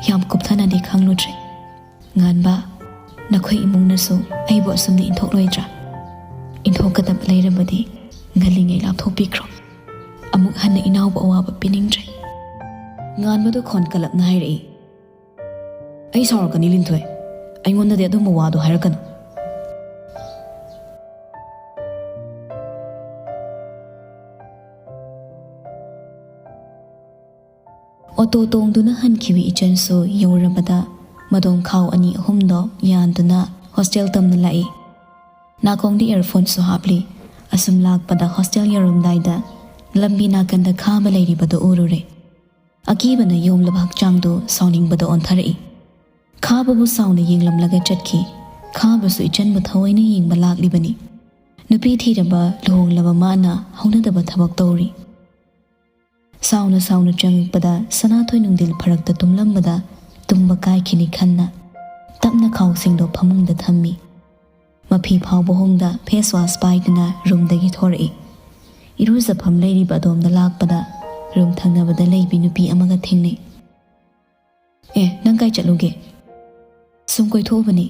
ꯌꯥꯝ ꯀꯨꯞꯊꯅꯗꯤ ꯈꯪꯂꯨꯗ꯭ꯔꯦ꯫ ꯉꯥꯟꯕ, ꯅꯈꯣꯏ ꯏꯃꯨꯡꯅꯁꯨ ꯑꯩꯕꯨ ꯑꯁꯨꯝꯅ ꯏꯟꯊꯣꯛꯂꯣꯏꯗ꯭ꯔꯥ? ꯏꯟꯊꯣꯛꯀꯗꯕ ꯂꯩꯔꯕꯗꯤ ꯉꯜꯂꯤꯉꯩ ꯂꯥꯞꯊꯣꯛꯄꯤꯈ꯭ꯔꯣ꯫ ꯑꯃꯨꯛ ꯍꯟꯅ ꯏꯅꯥꯎꯕꯨ ꯑꯋꯥꯕ ꯄꯤꯅꯤꯡꯗ꯭ꯔꯦ꯫ ꯉꯥꯟꯕꯗꯨ ꯈꯣꯟ ꯀꯜꯂꯞꯅ ꯍꯥꯏꯔꯛꯏ꯫ ꯑꯩ ꯁꯥꯎꯔꯛꯀꯅꯤ, ꯂꯤꯟꯊꯣꯏ꯫ ꯑꯩꯉꯣꯟꯗꯗꯤ ꯑꯗꯨꯝꯕ ꯋꯥꯗꯣ ꯍꯥꯏꯔꯛꯀꯅꯨ꯫ ꯑꯣꯇꯣ ꯇꯣꯡꯗꯨꯅ ꯍꯟꯈꯤꯕ ꯏꯆꯟꯁꯨ ꯌꯧꯔꯕꯗ ꯃꯗꯣꯝ ꯈꯥꯎ ꯑꯅꯤ ꯑꯍꯨꯝꯗꯣ ꯌꯥꯟꯗꯨꯅ ꯍꯣꯁꯇꯦꯜ ꯇꯝꯅ ꯂꯥꯛꯏ꯫ ꯅꯥꯀꯣꯡꯗ ꯏꯌꯔꯐꯣꯟꯁꯨ ꯍꯥꯞꯂꯤ꯫ ꯑꯁꯨꯝ ꯂꯥꯛꯄꯗ ꯍꯣꯁꯇꯦꯜ ꯌꯧꯔꯝꯗꯥꯏꯗ ꯂꯝꯕꯤ ꯅꯥꯀꯟꯗ ꯈꯥꯕ ꯂꯩꯔꯤꯕꯗꯨ ꯎꯔꯨꯔꯦ꯫ ꯑꯀꯤꯕꯅ ꯌꯣꯝꯂꯕ ꯍꯛꯆꯥꯡꯗꯨ ꯁꯥꯎꯅꯤꯡꯕꯗ ꯑꯣꯟꯊꯔꯛꯏ꯫ ꯈꯥꯕꯕꯨ ꯁꯥꯎꯅ ꯌꯦꯡꯂꯝꯂꯒ ꯆꯠꯈꯤ꯫ ꯈꯥꯕꯁꯨ ꯏꯆꯟꯕꯨ ꯊꯑꯣꯏꯅ ꯌꯦꯡꯕ ꯂꯥꯛꯂꯤꯕꯅꯤ꯫ ꯅꯨꯄꯤ ꯊꯤꯔꯕ ꯂꯨꯍꯣꯡꯂꯕ ꯃꯥꯅ ꯍꯧꯅꯗꯕ ꯊꯕꯛ ꯇꯧꯔꯤ꯫ ꯁꯥꯎꯅ ꯁꯥꯎꯅ ꯆꯪꯉꯛꯄꯗ ꯁꯅꯥꯊꯣꯏ ꯅꯨꯡꯊꯤꯜ ꯐꯔꯛꯇ ꯇꯨꯝꯂꯝꯕꯗ ꯇꯨꯝꯕ ꯀꯥꯏꯈꯤꯅꯤ ꯈꯟꯅ ꯇꯞꯅ ꯈꯥꯎꯁꯤꯡꯗꯣ ꯐꯃꯨꯡꯗ ꯊꯝꯃꯤ꯫ ꯃꯐꯤ ꯐꯥꯎꯕ ꯍꯣꯡꯗ ꯐꯦꯁ ꯋꯥꯁ ꯄꯥꯏꯗꯨꯅ ꯔꯨꯝꯗꯒꯤ ꯊꯣꯔꯛꯏ꯫ ꯏꯔꯨꯖꯐꯝ ꯂꯩꯔꯤꯕ ꯑꯗꯣꯝꯗ ꯂꯥꯛꯄꯗ ꯔꯨꯝ ꯊꯪꯅꯕꯗ ꯂꯩꯕꯤ ꯅꯨꯄꯤ ꯑꯃꯒ ꯊꯦꯡꯅꯩ꯫ "ꯑꯦ, ꯅꯪ ꯀꯥꯏ ꯆꯠꯂꯨꯒꯦ?" "ꯁꯨꯝ ꯀꯣꯏꯊꯣꯛꯎꯕꯅꯤ꯫"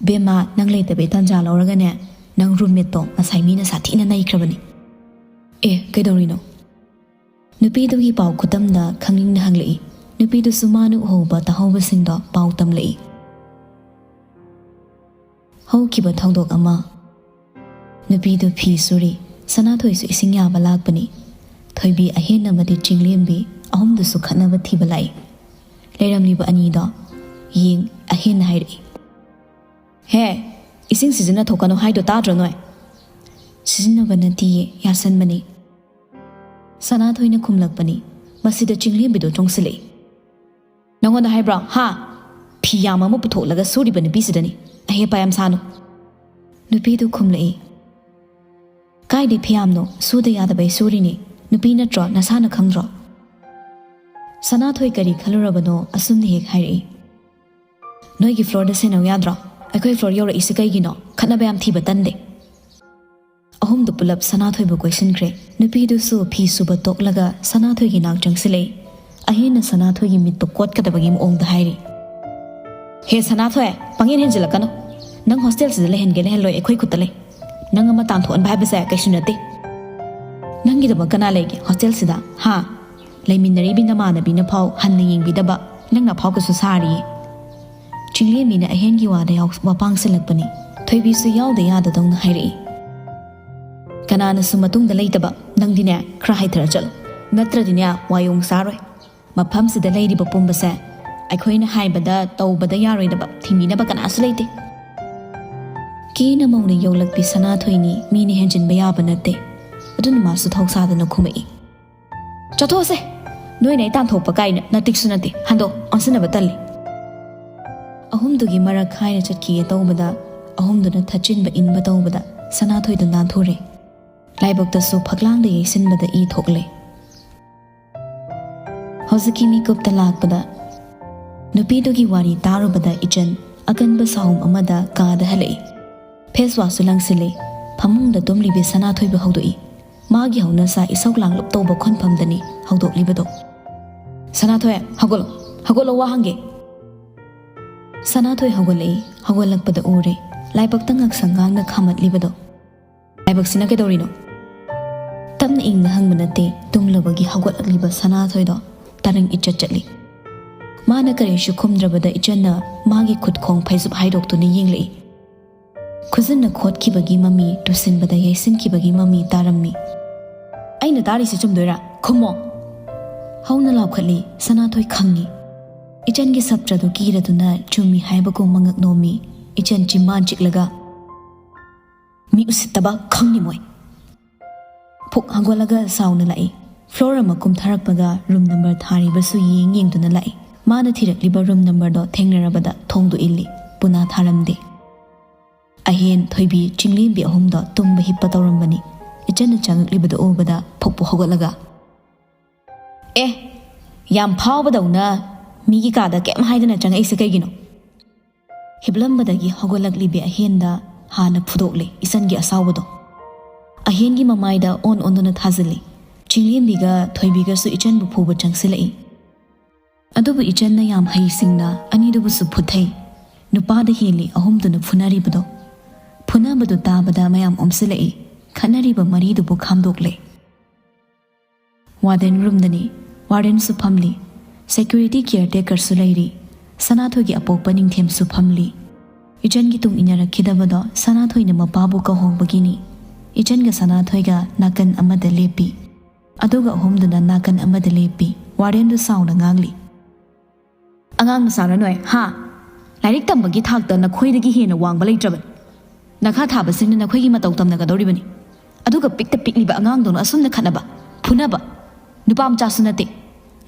"ꯕꯦꯝꯃ, ꯅꯪ ꯂꯩꯇꯕꯩ ꯇꯥꯟꯖꯥ ꯂꯧꯔꯒꯅꯦ, ꯅꯪ ꯔꯨꯝꯃꯦꯠꯇꯣ ꯉꯁꯥꯏ ꯃꯤꯅ ꯁꯥꯊꯤꯅ ꯅꯩꯈ꯭ꯔꯕꯅꯤ꯫" "ꯑꯦ, ꯀꯩꯗꯧꯔꯤꯅꯣ?" ꯅꯨꯄꯤꯗꯨꯒꯤ ꯄꯥꯎ ꯈꯨꯇꯝꯗ ꯈꯪꯅꯤꯡꯅ ꯍꯪꯂꯛꯏ꯫ ꯅꯨꯄꯤꯗꯨꯁꯨ ꯃꯥꯅ ꯎꯍꯧꯕ ꯇꯥꯍꯧꯕꯁꯤꯡꯗꯣ ꯄꯥꯎ ꯇꯝꯂꯛꯏ꯫ ꯍꯧꯈꯤꯕ ꯊꯧꯗꯣꯛ ꯑꯃ꯫ ꯅꯨꯄꯤꯗꯨ ꯐꯤ ꯁꯨꯔꯤ꯫ ꯁꯅꯥꯊꯣꯏꯁꯨ ꯏꯁꯤꯡ ꯌꯥꯕ ꯂꯥꯛꯄꯅꯤ꯫ ꯊꯣꯏꯕꯤ ꯑꯍꯦꯟ ꯑꯃꯗꯤ ꯆꯤꯡꯂꯦꯝꯕꯤ ꯑꯍꯨꯝꯗꯨꯁꯨ ꯈꯠꯅꯕ ꯊꯤꯕ ꯂꯥꯛꯏ꯫ ꯂꯩꯔꯝꯂꯤꯕ ꯑꯅꯤꯗꯣ ꯌꯦꯡ ꯑꯍꯦꯟꯅ ꯍꯥꯏꯔꯛꯏ꯫ "ꯍꯦ, ꯏꯁꯤꯡ ꯁꯤꯖꯤꯟꯅꯊꯣꯛꯀꯅꯨ ꯍꯥꯏꯗꯣ ꯇꯥꯗ꯭ꯔꯣ ꯅꯣꯏ?" "ꯁꯤꯖꯤꯟꯅꯕ ꯅꯠꯇꯤꯌꯦ, ꯌꯥꯁꯟꯕꯅꯤ꯫" ꯁꯅꯥꯊꯣꯏꯅ ꯈꯨꯝꯂꯛꯄꯅꯤ꯫ ꯃꯁꯤꯗ ꯆꯤꯡꯂꯦꯝꯕꯤꯗꯣ ꯆꯣꯡꯁꯤꯜꯂꯛꯏ꯫ "ꯅꯪꯉꯣꯟꯗ ꯍꯥꯏꯕ꯭ꯔꯣ, ꯍꯥ? ꯐꯤ ꯌꯥꯝ ꯑꯃ ꯄꯨꯊꯣꯛꯂꯒ ꯁꯨꯔꯤꯕ ꯅꯨꯄꯤꯁꯤꯗꯅꯤ꯫ ꯑꯍꯦꯄꯥ ꯌꯥꯝ ꯁꯥꯅꯨ꯫" ꯅꯨꯄꯤꯗꯨ ꯈꯨꯝꯂꯛꯏ꯫ "ꯀꯥꯏꯗꯩ ꯐꯤꯌꯥꯝꯅꯣ? ꯁꯨꯗ ꯌꯥꯗꯕꯩ ꯁꯨꯔꯤꯅꯤ꯫ ꯅꯨꯄꯤ ꯅꯠꯇ꯭ꯔꯣ? ꯅꯁꯥꯅ ꯈꯪꯗ꯭ꯔꯣ?" ꯁꯅꯥꯊꯣꯏ ꯀꯔꯤ ꯈꯜꯂꯨꯔꯕꯅꯣ, ꯑꯁꯨꯝꯅ ꯍꯦꯛ ꯍꯥꯏꯔꯛꯏ꯫ "ꯅꯣꯏꯒꯤ ꯐ꯭ꯂꯣꯔꯗ ꯁꯦꯟꯅꯧ ꯌꯥꯗ꯭ꯔꯣ? ꯑꯩꯈꯣꯏ ꯐ꯭ꯂꯣꯔ ꯌꯧꯔꯛꯏꯁꯤ ꯀꯩꯒꯤꯅꯣ? ꯈꯠꯅꯕ ꯌꯥꯝ ꯊꯤꯕ ꯇꯟꯗꯦ꯫" ꯑꯍꯨꯝꯗꯨ ꯄꯨꯂꯞ ꯁꯅꯥꯊꯣꯏꯕꯨ ꯀꯣꯏꯁꯤꯟꯈ꯭ꯔꯦ꯫ ꯅꯨꯄꯤꯗꯨꯁꯨ ꯐꯤ ꯁꯨꯕ ꯇꯣꯛꯂꯒ ꯁꯅꯥꯊꯣꯏꯒꯤ ꯅꯥꯛ ꯆꯪꯁꯤꯜꯂꯛꯏ꯫ ꯑꯍꯦꯟꯅ ꯁꯅꯥꯊꯣꯏꯒꯤ ꯃꯤꯠꯇꯨ ꯀꯣꯠꯀꯗꯕꯒꯤ ꯃꯑꯣꯡꯗ ꯍꯥꯏꯔꯤ꯫ "ꯍꯦ ꯁꯅꯥꯊꯣꯏ, ꯄꯪꯍꯦꯟ ꯍꯦꯟꯖꯤꯜꯂꯛꯀꯅꯨ꯫ ꯅꯪ ꯍꯣꯁꯇꯦꯜꯁꯤꯗ ꯂꯩꯍꯟꯒꯦ ꯂꯩꯍꯜꯂꯣꯏ ꯑꯩꯈꯣꯏ ꯈꯨꯠꯇ ꯂꯩ꯫ ꯅꯪ ꯑꯃ ꯇꯥꯟꯊꯣꯛꯍꯟꯕ ꯍꯥꯏꯕꯁꯦ ꯀꯩꯁꯨ ꯅꯠꯇꯦ꯫ ꯅꯪꯒꯤꯗꯃꯛ ꯀꯅꯥ ꯂꯩꯒꯦ ꯍꯣꯁꯇꯦꯜꯁꯤꯗ? ꯍꯥ? ꯂꯩꯃꯤꯟꯅꯔꯤꯕꯤ ꯅꯃꯥꯟꯅꯕꯤꯅ ꯐꯥꯎ ꯍꯟꯅ ꯌꯦꯡꯕꯤꯗꯕ ꯅꯪꯅ ꯐꯥꯎꯒꯁꯨ ꯁꯥꯔꯤꯌꯦ꯫" ꯆꯤꯡꯂꯦꯝꯕꯤꯅ ꯑꯍꯦꯟꯒꯤ ꯋꯥꯗ ꯌꯥꯎ-, ꯋꯥ ꯄꯥꯡꯁꯤꯜꯂꯛꯄꯅꯤ꯫ ꯊꯣꯏꯕꯤꯁꯨ ꯌꯥꯎꯗ ꯌꯥꯗꯗꯧꯅ ꯍꯥꯏꯔꯛꯏ꯫ "ꯀꯅꯥꯅꯁꯨ ꯃꯇꯨꯡꯗ ꯂꯩꯇꯕ꯫ ꯅꯪꯗꯤꯅꯦ, ꯈꯔ ꯍꯥꯏꯊꯔ ꯆꯠꯂꯣ꯫ ꯅꯠꯇ꯭ꯔꯗꯤꯅꯦ, ꯋꯥꯌꯣꯡ ꯆꯥꯔꯣꯏ꯫ ꯃꯐꯝꯁꯤꯗ ꯂꯩꯔꯤꯕ ꯄꯨꯝꯕꯁꯦ ꯑꯩꯈꯣꯏꯅ ꯍꯥꯏꯕꯗ ꯇꯧꯕꯗ ꯌꯥꯔꯣꯏꯗꯕ, ꯊꯤꯡꯕꯤꯅꯕ ꯀꯅꯥꯁꯨ ꯂꯩꯇꯦ꯫" ꯀꯦꯅ ꯃꯧꯅ ꯌꯧꯂꯛꯄꯤ ꯁꯅꯥꯊꯣꯏꯅꯤ, ꯃꯤꯅ ꯍꯦꯟꯖꯤꯟꯕ ꯌꯥꯕ ꯅꯠꯇꯦ꯫ ꯑꯗꯨꯅ ꯃꯥꯁꯨ ꯊꯧꯁꯥꯗꯅ ꯈꯨꯝꯃꯛꯏ꯫ "ꯆꯠꯊꯣꯛꯑꯁꯦ꯫ ꯅꯣꯏꯅ ꯑꯩ ꯇꯥꯟꯊꯣꯛꯄ ꯀꯥꯏꯅ ꯅꯇꯤꯛꯁꯨ ꯅꯠꯇꯦ꯫ ꯍꯟꯗꯣ, ꯑꯣꯟꯁꯤꯟꯅꯕ ꯇꯜꯂꯤ꯫" ꯑꯍꯨꯝꯗꯨꯒꯤ ꯃꯔꯛ ꯈꯥꯏꯅ ꯆꯠꯈꯤꯒꯦ ꯇꯧꯕꯗ, ꯑꯍꯨꯝꯗꯨꯅ ꯊꯠꯆꯤꯟꯕ ꯏꯟꯕ ꯇꯧꯕꯗ ꯁꯅꯥꯊꯣꯏꯗꯨ ꯅꯥꯟꯊꯨꯔꯦ꯫ ꯂꯥꯏꯕꯛꯇꯁꯨ ꯐꯛꯂꯥꯡꯗ ꯌꯩꯁꯤꯟꯕꯗ ꯏ ꯊꯣꯛꯂꯦ꯫ ꯍꯧꯖꯤꯛꯀꯤ ꯃꯤꯀꯨꯞꯇ ꯂꯥꯛꯄꯗ ꯅꯨꯄꯤꯗꯨꯒꯤ ꯋꯥꯔꯤ ꯇꯥꯔꯨꯕꯗ ꯏꯆꯟ ꯑꯀꯟꯕ ꯁꯥꯎꯝ ꯑꯃꯗ ꯀꯥꯗ ꯍꯜꯂꯛꯏ꯫ ꯐꯦꯁ ꯋꯥꯁꯁꯨ ꯂꯪꯁꯤꯜꯂꯤ꯫ ꯐꯃꯨꯡꯗ ꯇꯨꯝꯂꯤꯕꯤ ꯁꯅꯥꯊꯣꯏꯕꯨ ꯍꯧꯗꯣꯛꯏ꯫ ꯃꯥꯒꯤ ꯍꯧꯅꯁꯥ ꯏꯁꯧ ꯂꯥꯡꯂꯞ ꯇꯧꯕ ꯈꯣꯟꯐꯝꯗꯅꯤ ꯍꯧꯗꯣꯛꯂꯤꯕꯗꯣ꯫ "ꯁꯅꯥꯊꯣꯏ, ꯍꯧꯒꯠꯂꯣ, ꯍꯧꯒꯠꯂꯣ, ꯋꯥ ꯍꯪꯒꯦ꯫" ꯁꯅꯥꯊꯣꯏ ꯍꯧꯒꯠꯂꯛꯏ꯫ ꯍꯧꯒꯠꯂꯛꯄꯗ ꯎꯔꯦ ꯂꯥꯏꯕꯛꯇ ꯉꯥꯛꯁꯪ ꯉꯥꯡꯅ ꯈꯥꯝꯃꯠꯂꯤꯕꯗꯣ꯫ "ꯂꯥꯏꯕꯛꯁꯤꯅ ꯀꯩꯗꯧꯔꯤꯅꯣ?" ꯇꯞꯅ ꯏꯪꯅ ꯍꯪꯕ ꯅꯠꯇꯦ, ꯇꯨꯝꯂꯨꯕꯒꯤ ꯍꯧꯒꯠꯂꯛꯂꯤꯕ ꯁꯅꯥꯊꯣꯏꯗꯣ ꯇꯔꯪ ꯏꯆꯠ ꯆꯠꯂꯤ꯫ ꯃꯥꯅ ꯀꯔꯤꯁꯨ ꯈꯨꯝꯗ꯭ꯔꯕꯗ ꯏꯆꯟꯅ ꯃꯥꯒꯤ ꯈꯨꯠꯈꯣꯡ ꯐꯩꯖꯨꯞ ꯍꯥꯏꯗꯣꯛꯇꯨꯅ ꯌꯦꯡꯂꯛꯏ꯫ ꯈꯨꯖꯤꯟꯅ ꯈꯣꯠꯈꯤꯕꯒꯤ ꯃꯃꯤ, ꯇꯨꯁꯤꯟꯕꯗ ꯌꯩꯁꯤꯟꯈꯤꯕꯒꯤ ꯃꯃꯤ ꯇꯥꯔꯝꯃꯤ꯫ "ꯑꯩꯅ ꯇꯥꯔꯤꯁꯤ ꯆꯨꯝꯗꯣꯏꯔꯥ? ꯈꯨꯝꯃꯣ!" ꯍꯧꯅ ꯂꯥꯎꯈꯠꯂꯤ꯫ ꯁꯅꯥꯊꯣꯏ ꯈꯪꯉꯤ꯫ ꯏꯆꯟꯒꯤ ꯁꯞꯇ꯭ꯔꯗꯨ ꯀꯤꯔꯗꯨꯅ ꯆꯨꯝꯃꯤ ꯍꯥꯏꯕꯒꯨꯝ ꯃꯉꯛ ꯅꯣꯝꯃꯤ꯫ ꯏꯆꯟ ꯆꯤꯝꯕꯥꯟ ꯆꯤꯛꯂꯒ, "ꯃꯤ ꯎꯁꯤꯠꯇꯕ, ꯈꯪꯅꯤ ꯃꯣꯏ!" ꯐꯨꯛ ꯍꯪꯒꯣꯠꯂꯒ ꯁꯥꯎꯅ ꯂꯥꯛꯏ꯫ ꯐ꯭ꯂꯣꯔ ꯑꯃ ꯀꯨꯝꯊꯔꯛꯄꯒ ꯔꯨꯝ ꯅꯝꯕꯔ ꯊꯥꯔꯤꯕꯁꯨ ꯌꯦꯡ ꯌꯦꯡꯗꯨꯅ ꯂꯥꯛꯏ꯫ ꯃꯥꯅ ꯊꯤꯔꯛꯂꯤꯕ ꯔꯨꯝ ꯅꯝꯕꯔꯗꯣ ꯊꯦꯡꯅꯔꯕꯗ ꯊꯣꯡꯗꯣ ꯏꯜꯂꯤ꯫ ꯄꯨꯅꯥ ꯊꯥꯔꯝꯗꯦ꯫ ꯑꯍꯦꯟ, ꯊꯣꯏꯕꯤ, ꯆꯤꯡꯂꯦꯝꯕꯤ ꯑꯍꯨꯝꯗꯣ ꯇꯨꯝꯕ ꯍꯤꯞꯄ ꯇꯧꯔꯝꯕꯅꯤ꯫ ꯏꯆꯟꯅ ꯆꯪꯉꯛꯂꯤꯕꯗꯨ ꯎꯕꯗ ꯐꯨꯛꯄꯨ ꯍꯧꯒꯠꯂꯒ, "ꯑꯦ, ꯌꯥꯝ ꯐꯥꯎꯕꯗꯧꯅ ꯃꯤꯒꯤ ꯀꯥꯗ ꯀꯩꯝ ꯍꯥꯏꯗꯅ ꯆꯪꯉꯛꯏꯁꯦ ꯀꯩꯒꯤꯅꯣ?" ꯍꯤꯞꯂꯝꯕꯗꯒꯤ ꯍꯧꯒꯠꯂꯛꯂꯤꯕꯤ ꯑꯍꯦꯟꯗ ꯍꯥꯟꯅ ꯐꯨꯗꯣꯛꯂꯦ ꯏꯆꯟꯒꯤ ꯑꯁꯥꯎꯕꯗꯣ꯫ ꯑꯍꯦꯟꯒꯤ ꯃꯃꯥꯏꯗ ꯑꯣꯟ ꯑꯣꯟꯗꯨꯅ ꯊꯥꯖꯤꯜꯂꯤ꯫ ꯆꯤꯡꯂꯦꯝꯕꯤꯒ ꯊꯣꯏꯕꯤꯒꯁꯨ ꯏꯆꯟꯕꯨ ꯐꯨꯕ ꯆꯪꯁꯤꯜꯂꯛꯏ꯫ ꯑꯗꯨꯕꯨ ꯏꯆꯟꯅ ꯌꯥꯝ ꯍꯩꯁꯤꯡꯅ ꯑꯅꯤꯗꯨꯕꯨꯁꯨ ꯐꯨꯊꯩ꯫ ꯅꯨꯄꯥꯗ ꯍꯦꯜꯂꯤ ꯑꯍꯨꯝꯗꯨꯅ ꯐꯨꯅꯔꯤꯕꯗꯣ꯫ ꯐꯨꯅꯕꯗꯨ ꯇꯥꯕꯗ ꯃꯌꯥꯝ ꯑꯣꯝꯁꯤꯜꯂꯛꯏ꯫ ꯈꯠꯅꯔꯤꯕ ꯃꯔꯤꯗꯨꯕꯨ ꯈꯥꯝꯗꯣꯛꯂꯦ꯫ ꯋꯥꯔꯗꯦꯟ ꯔꯨꯝꯗꯅꯤ꯫ ꯋꯥꯔꯗꯦꯟꯁꯨ ꯐꯝꯂꯤ꯫ ꯁꯦꯀ꯭ꯌꯨꯔꯤꯇꯤ ꯀꯤꯌꯔ ꯇꯦꯀꯔꯁꯨ ꯂꯩꯔꯤ꯫ ꯁꯅꯥꯊꯣꯏꯒꯤ ꯑꯄꯣꯛꯄ ꯅꯤꯡꯊꯦꯝꯁꯨ ꯐꯝꯂꯤ꯫ ꯏꯆꯟꯒꯤ ꯇꯨꯡ ꯏꯟꯅꯔꯛꯈꯤꯗꯕꯗꯣ ꯁꯅꯥꯊꯣꯏꯅ ꯃꯄꯥꯕꯨ ꯀꯧꯍꯧꯕꯒꯤꯅꯤ꯫ ꯏꯆꯟꯒ ꯁꯅꯥꯊꯣꯏꯒ ꯅꯥꯀꯟ ꯑꯃꯗ ꯂꯦꯞꯄꯤ꯫ ꯑꯗꯨꯒ ꯑꯍꯨꯝꯗꯨꯅ ꯅꯥꯀꯟ ꯑꯃꯗ ꯂꯦꯞꯄꯤ꯫ ꯋꯥꯔꯗꯦꯟꯗꯨ ꯁꯥꯎꯅ ꯉꯥꯡꯂꯤ꯫ "ꯑꯉꯥꯡ ꯃꯆꯥꯔ ꯅꯣꯏ, ꯍꯥ? ꯂꯥꯏꯔꯤꯛ ꯇꯝꯕꯒꯤ ꯊꯥꯛꯇ ꯅꯈꯣꯏꯗꯒꯤ ꯍꯦꯟꯅ ꯋꯥꯡꯕ ꯂꯩꯇ꯭ꯔꯕꯅꯤ꯫ ꯅꯈꯥ ꯊꯥꯕꯁꯤꯡꯅ ꯅꯈꯣꯏꯒꯤ ꯃꯇꯧ ꯇꯝꯅꯒꯗꯧꯔꯤꯕꯅꯤ꯫ ꯑꯗꯨꯒ ꯄꯤꯛꯇ ꯄꯤꯛꯂꯤꯕ ꯑꯉꯥꯡꯗꯧꯅ ꯑꯁꯨꯝꯅ ꯈꯠꯅꯕ, ꯐꯨꯅꯕ꯫ ꯅꯨꯄꯥ ꯃꯆꯥꯁꯨ ꯅꯠꯇꯦ꯫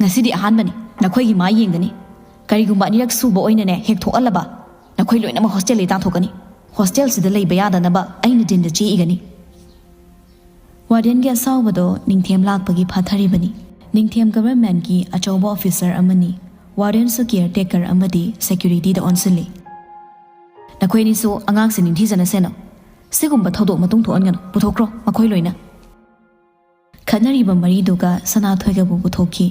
ꯉꯁꯤꯗꯤ ꯑꯍꯥꯟꯕꯅꯤ꯫ ꯅꯈꯣꯏꯒꯤ ꯃꯥ ꯌꯦꯡꯒꯅꯤ꯫ ꯀꯔꯤꯒꯨꯝꯕ ꯑꯅꯤꯔꯛ ꯁꯨꯕ ꯑꯣꯏꯅꯅꯦ ꯍꯦꯛ ꯊꯣꯛꯍꯜꯂꯕ, ꯅꯈꯣꯏ ꯂꯣꯏꯅꯃꯛ ꯍꯣꯁꯇꯦꯜꯗꯒꯤ ꯇꯥꯟꯊꯣꯛꯀꯅꯤ꯫ ꯍꯣꯁꯇꯦꯜꯁꯤꯗ ꯂꯩꯕ ꯌꯥꯗꯅꯕ ꯑꯩꯅ ꯗꯤꯟꯗ ꯆꯦ ꯏꯒꯅꯤ"꯫ ꯋꯥꯔꯗꯦꯟꯒꯤ ꯑꯁꯥꯎꯕꯗꯣ ꯅꯤꯡꯊꯦꯝ ꯂꯥꯛꯄꯒꯤ ꯐꯥꯊꯔꯤꯕꯅꯤ꯫ ꯅꯤꯡꯊꯦꯝ ꯒꯚꯔꯟꯃꯦꯟꯠꯀꯤ ꯑꯆꯧꯕ ꯑꯣꯐꯤꯁꯔ ꯑꯃꯅꯤ꯫ ꯋꯥꯔꯗꯦꯟꯁꯨ ꯀꯤꯌꯔ ꯇꯦꯀꯔ ꯑꯃꯗꯤ ꯁꯦꯀ꯭ꯌꯨꯔꯤꯇꯤꯗ ꯑꯣꯟꯁꯤꯜꯂꯤ꯫ "ꯅꯈꯣꯏ ꯑꯅꯤꯁꯨ ꯑꯉꯥꯡꯁꯦ ꯅꯤꯡꯊꯤꯖꯅ ꯁꯦꯟꯅꯧ꯫ ꯁꯤꯒꯨꯝꯕ ꯊꯧꯗꯣꯛ ꯃꯇꯨꯡ ꯊꯣꯛꯍꯟꯒꯅꯨ꯫ ꯄꯨꯊꯣꯛꯈ꯭ꯔꯣ ꯃꯈꯣꯏ ꯂꯣꯏꯅ"꯫ ꯈꯠꯅꯔꯤꯕ ꯃꯔꯤꯗꯨꯒ ꯁꯅꯥꯊꯣꯏꯒꯕꯨ ꯄꯨꯊꯣꯛꯈꯤ꯫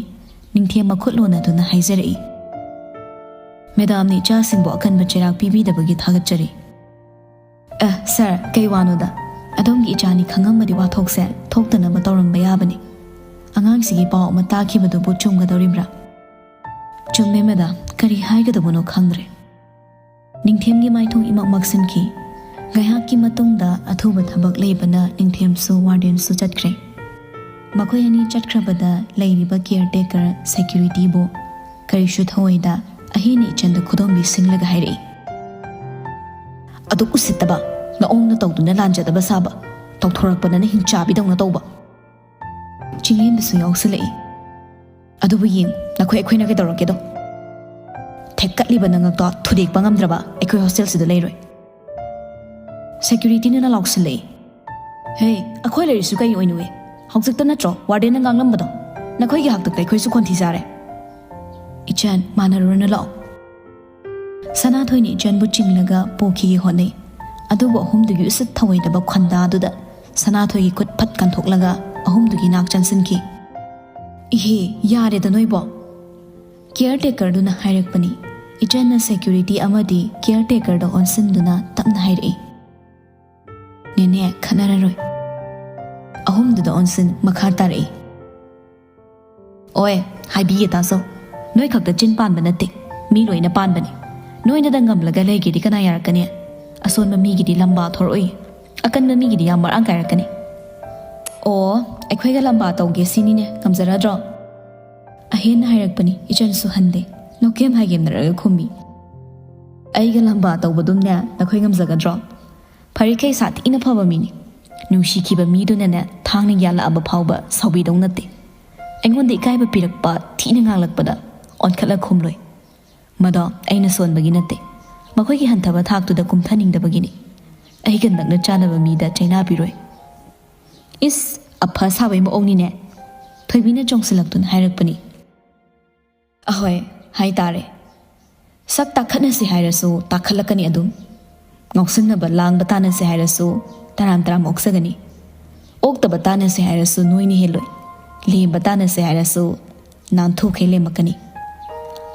ꯅꯤꯡꯊꯦꯝ ꯃꯈꯨꯠ ꯂꯣꯟꯅꯗꯨꯅ ꯍꯥꯏꯖꯔꯛꯏ, "ꯃꯦꯗꯥꯝꯅ ꯏꯆꯥꯁꯤꯡꯕꯨ ꯑꯀꯟꯕ ꯆꯩꯔꯥꯛ ꯄꯤꯕꯤꯗꯕꯒꯤ ꯊꯥꯒꯠꯆꯔꯤ"꯫ "ꯑꯦ, ꯁꯥꯔ, ꯀꯩ ꯋꯥꯅꯣꯗ? ꯑꯗꯣꯝꯒꯤ ꯏꯆꯥꯅꯤ ꯈꯪꯉꯝꯃꯗꯤ ꯋꯥꯊꯣꯛꯁꯦ ꯊꯣꯛꯇꯅꯕ ꯇꯧꯔꯝꯕ ꯌꯥꯕꯅꯤ꯫ ꯑꯉꯥꯡꯁꯤꯒꯤ ꯄꯥꯎ ꯑꯃ ꯇꯥꯈꯤꯕꯗꯨꯕꯨ ꯆꯨꯝꯒꯗꯧꯔꯤꯕ꯭ꯔꯥ?" "ꯆꯨꯝꯃꯦ, ꯃꯦꯗꯥꯝ꯫ ꯀꯔꯤ ꯍꯥꯏꯒꯗꯕꯅꯣ ꯈꯪꯗ꯭ꯔꯦ"꯫ ꯅꯤꯡꯊꯦꯝꯒꯤ ꯃꯥꯏꯊꯣꯡ ꯏꯃꯛ ꯃꯛꯁꯤꯟꯈꯤ꯫ ꯉꯥꯏꯍꯥꯛꯀꯤ ꯃꯇꯨꯡꯗ ꯑꯊꯨꯕ ꯊꯕꯛ ꯂꯩꯕꯅ ꯅꯤꯡꯊꯦꯝꯁꯨ ꯋꯥꯔꯗꯦꯟꯁꯨ ꯆꯠꯈ꯭ꯔꯦ꯫ ꯃꯈꯣꯏ ꯑꯅꯤ ꯆꯠꯈ꯭ꯔꯕꯗ ꯂꯩꯔꯤꯕ ꯀꯤꯌꯔ ꯇꯦꯀꯔ ꯁꯦꯀ꯭ꯌꯨꯔꯤꯇꯤꯕꯨ ꯀꯔꯤꯁꯨ ꯊꯧꯑꯣꯏꯗ ꯑꯍꯦꯟ ꯏꯆꯟꯗ ꯈꯨꯗꯣꯝꯕꯤ ꯁꯤꯡꯂꯒ ꯍꯥꯏꯔꯛꯏ, "ꯑꯗꯨꯛ ꯎꯁꯤꯠꯇꯕ ꯅꯑꯣꯡ ꯅꯇꯧꯗꯨꯅ ꯂꯥꯟꯖꯗꯕ ꯁꯥꯕ, ꯇꯧꯊꯣꯔꯛꯄꯅ ꯅꯍꯤꯡ ꯆꯥꯕꯤꯗꯧꯅ ꯇꯧꯕ"꯫ ꯆꯤꯡꯂꯦꯝꯕꯁꯨ ꯌꯥꯎꯁꯤꯜꯂꯛꯏ꯫ "ꯑꯗꯨꯕꯨ ꯌꯦꯡ, ꯅꯈꯣꯏ ꯑꯩꯈꯣꯏꯅ ꯀꯩꯗꯧꯔꯛꯀꯦꯗꯣ? ꯊꯦꯛꯀꯠꯂꯤꯕ ꯅꯉꯛꯇꯣ ꯊꯨꯗꯦꯛꯄ ꯉꯝꯗ꯭ꯔꯕ ꯑꯩꯈꯣꯏ ꯍꯣꯁꯇꯦꯜꯁꯤꯗ ꯂꯩꯔꯣꯏ"꯫ ꯁꯦꯀ꯭ꯌꯨꯔꯤꯇꯤꯅ ꯂꯥꯎꯁꯤꯜꯂꯛꯏ, "ꯍꯦ, ꯑꯩꯈꯣꯏ ꯂꯩꯔꯤꯁꯨ ꯀꯩ ꯑꯣꯏꯅ ꯎꯏ? ꯍꯧꯖꯤꯛꯇ ꯅꯠꯇ꯭ꯔꯣ ꯋꯥꯔꯗꯦꯟꯅ ꯉꯥꯡꯂꯝꯕꯗꯣ? ꯅꯈꯣꯏꯒꯤ ꯍꯥꯛꯇꯛꯇ ꯑꯩꯈꯣꯏꯁꯨ ꯈꯣꯟꯊꯤ ꯆꯥꯔꯦ"꯫ "ꯏꯆꯟ, ꯃꯥꯟꯅꯔꯨꯔꯅꯨ ꯂꯥꯛꯑꯣ"꯫ ꯁꯅꯥꯊꯣꯏꯅ ꯏꯆꯟꯕꯨ ꯆꯤꯡꯂꯒ ꯄꯨꯈꯤꯒꯦ ꯍꯣꯠꯅꯩ꯫ ꯑꯗꯨꯕꯨ ꯑꯍꯨꯝꯗꯨꯒꯤ ꯎꯁꯤꯠ ꯊꯑꯣꯏꯗꯕ ꯈꯣꯟꯗꯥꯗꯨꯗ ꯁꯅꯥꯊꯣꯏꯒꯤ ꯈꯨꯠ ꯐꯠ ꯀꯟꯊꯣꯛꯂꯒ ꯑꯍꯨꯝꯗꯨꯒꯤ ꯅꯥꯛ ꯆꯪꯁꯤꯟꯈꯤ꯫ "ꯏꯍꯦ, ꯌꯥꯔꯦꯗ ꯅꯣꯏꯕꯣ!" ꯀꯤꯌꯔ ꯇꯦꯀꯔꯗꯨꯅ ꯍꯥꯏꯔꯛꯄꯅꯤ꯫ ꯏꯆꯟꯅ ꯁꯦꯀ꯭ꯌꯨꯔꯤꯇꯤ ꯑꯃꯗꯤ ꯀꯤꯌꯔ ꯇꯦꯀꯔꯗ ꯑꯣꯟꯁꯤꯟꯗꯨꯅ ꯇꯞꯅ ꯍꯥꯏꯔꯛꯏ, "ꯅꯦꯅꯦ, ꯈꯠꯅꯔꯔꯣꯏ꯫" ꯑꯍꯨꯝꯗꯨꯗ ꯑꯣꯟꯁꯤꯟ ꯃꯈꯥ ꯇꯥꯔꯛꯏ, "ꯑꯣꯏ, ꯍꯥꯏꯕꯤꯒꯦ ꯇꯥꯖꯧ꯫ ꯅꯣꯏ ꯈꯛꯇ ꯆꯤꯟ ꯄꯥꯟꯕ ꯅꯠꯇꯦ, ꯃꯤ ꯂꯣꯏꯅ ꯄꯥꯟꯕꯅꯤ꯫ ꯅꯣꯏꯅꯗ ꯉꯝꯂꯒ ꯂꯩꯒꯦꯗꯤ ꯀꯅꯥ ꯌꯥꯔꯛꯀꯅꯤ? ꯑꯁꯣꯟꯕ ꯃꯤꯒꯤꯗꯤ ꯂꯝꯕꯥ ꯊꯣꯔꯛꯑꯣꯏ, ꯑꯀꯟꯕ ꯃꯤꯒꯤꯗꯤ ꯌꯥꯝ ꯃꯔꯥꯡ ꯀꯥꯏꯔꯛꯀꯅꯤ꯫" "ꯑꯣ, ꯑꯩꯈꯣꯏꯒ ꯂꯝꯕꯥ ꯇꯧꯒꯦ ꯁꯤꯅꯤꯅꯦ, ꯉꯝꯖꯔꯗ꯭ꯔꯣ?" ꯑꯍꯦꯟꯅ ꯍꯥꯏꯔꯛꯄꯅꯤ꯫ ꯏꯆꯟꯁꯨ ꯍꯟꯗꯦ, ꯅꯣꯛꯀꯦꯝ ꯍꯥꯏꯒꯦꯝꯅꯔꯒ ꯈꯨꯝꯃꯤ, "ꯑꯩꯒ ꯂꯝꯕꯥ ꯇꯧꯕꯗꯨꯝꯅꯦ ꯅꯈꯣꯏ ꯉꯝꯖꯒꯗ꯭ꯔꯣ? ꯐꯔꯤꯈꯩ ꯁꯥꯊꯤꯅ ꯐꯕ ꯃꯤꯅꯤ꯫ ꯅꯨꯡꯁꯤꯈꯤꯕ ꯃꯤꯗꯨꯅꯅꯦ ꯊꯥꯡꯅ ꯌꯥꯜꯂꯛꯑꯕ ꯐꯥꯎꯕ ꯁꯥꯎꯕꯤꯗꯧ ꯅꯠꯇꯦ꯫ ꯑꯩꯉꯣꯟꯗ ꯏꯀꯥꯏꯕ ꯄꯤꯔꯛꯄ ꯊꯤꯅ ꯉꯥꯡꯂꯛꯄꯗ ꯑꯣꯟꯈꯠꯂ ꯈꯨꯝꯂꯣꯏ꯫ ꯃꯗꯣ ꯑꯩꯅ ꯁꯣꯟꯕꯒꯤ ꯅꯠꯇꯦ, ꯃꯈꯣꯏꯒꯤ ꯍꯟꯊꯕ ꯊꯥꯛꯇꯨꯗ ꯀꯨꯝꯊꯅꯤꯡꯗꯕꯒꯤꯅꯤ꯫ ꯑꯩꯒ ꯅꯛꯅ ꯆꯥꯟꯅꯕ ꯃꯤꯗ ꯆꯩꯅꯥꯕꯤꯔꯣꯏ꯫" "ꯏꯁ, ꯑꯐ ꯁꯥꯕꯩ ꯃꯑꯣꯡꯅꯤꯅꯦ꯫" ꯊꯣꯏꯕꯤꯅ ꯆꯣꯡꯁꯤꯜꯂꯛꯇꯨꯅ ꯍꯥꯏꯔꯛꯄꯅꯤ꯫ "ꯑꯍꯣꯏ, ꯍꯥꯏꯇꯥꯔꯦ꯫ ꯁꯛ ꯇꯥꯈꯠꯅꯁꯤ ꯍꯥꯏꯔꯁꯨ ꯇꯥꯈꯠꯂꯛꯀꯅꯤ ꯑꯗꯨꯝ꯫ ꯉꯥꯎꯁꯤꯟꯅꯕ ꯂꯥꯡꯕ ꯇꯥꯅꯁꯤ ꯍꯥꯏꯔꯁꯨ ꯇꯔꯥꯝ ꯇꯔꯥꯝ ꯑꯣꯛꯆꯒꯅꯤ꯫ ꯑꯣꯛꯇꯕ ꯇꯥꯅꯁꯤ ꯍꯥꯏꯔꯁꯨ ꯅꯣꯏꯅ ꯍꯦꯜꯂꯣꯏ꯫ ꯂꯦꯝꯕ ꯇꯥꯅꯁꯤ ꯍꯥꯏꯔꯁꯨ ꯅꯥꯟꯊꯣꯛꯈꯩ ꯂꯦꯝꯃꯛꯀꯅꯤ꯫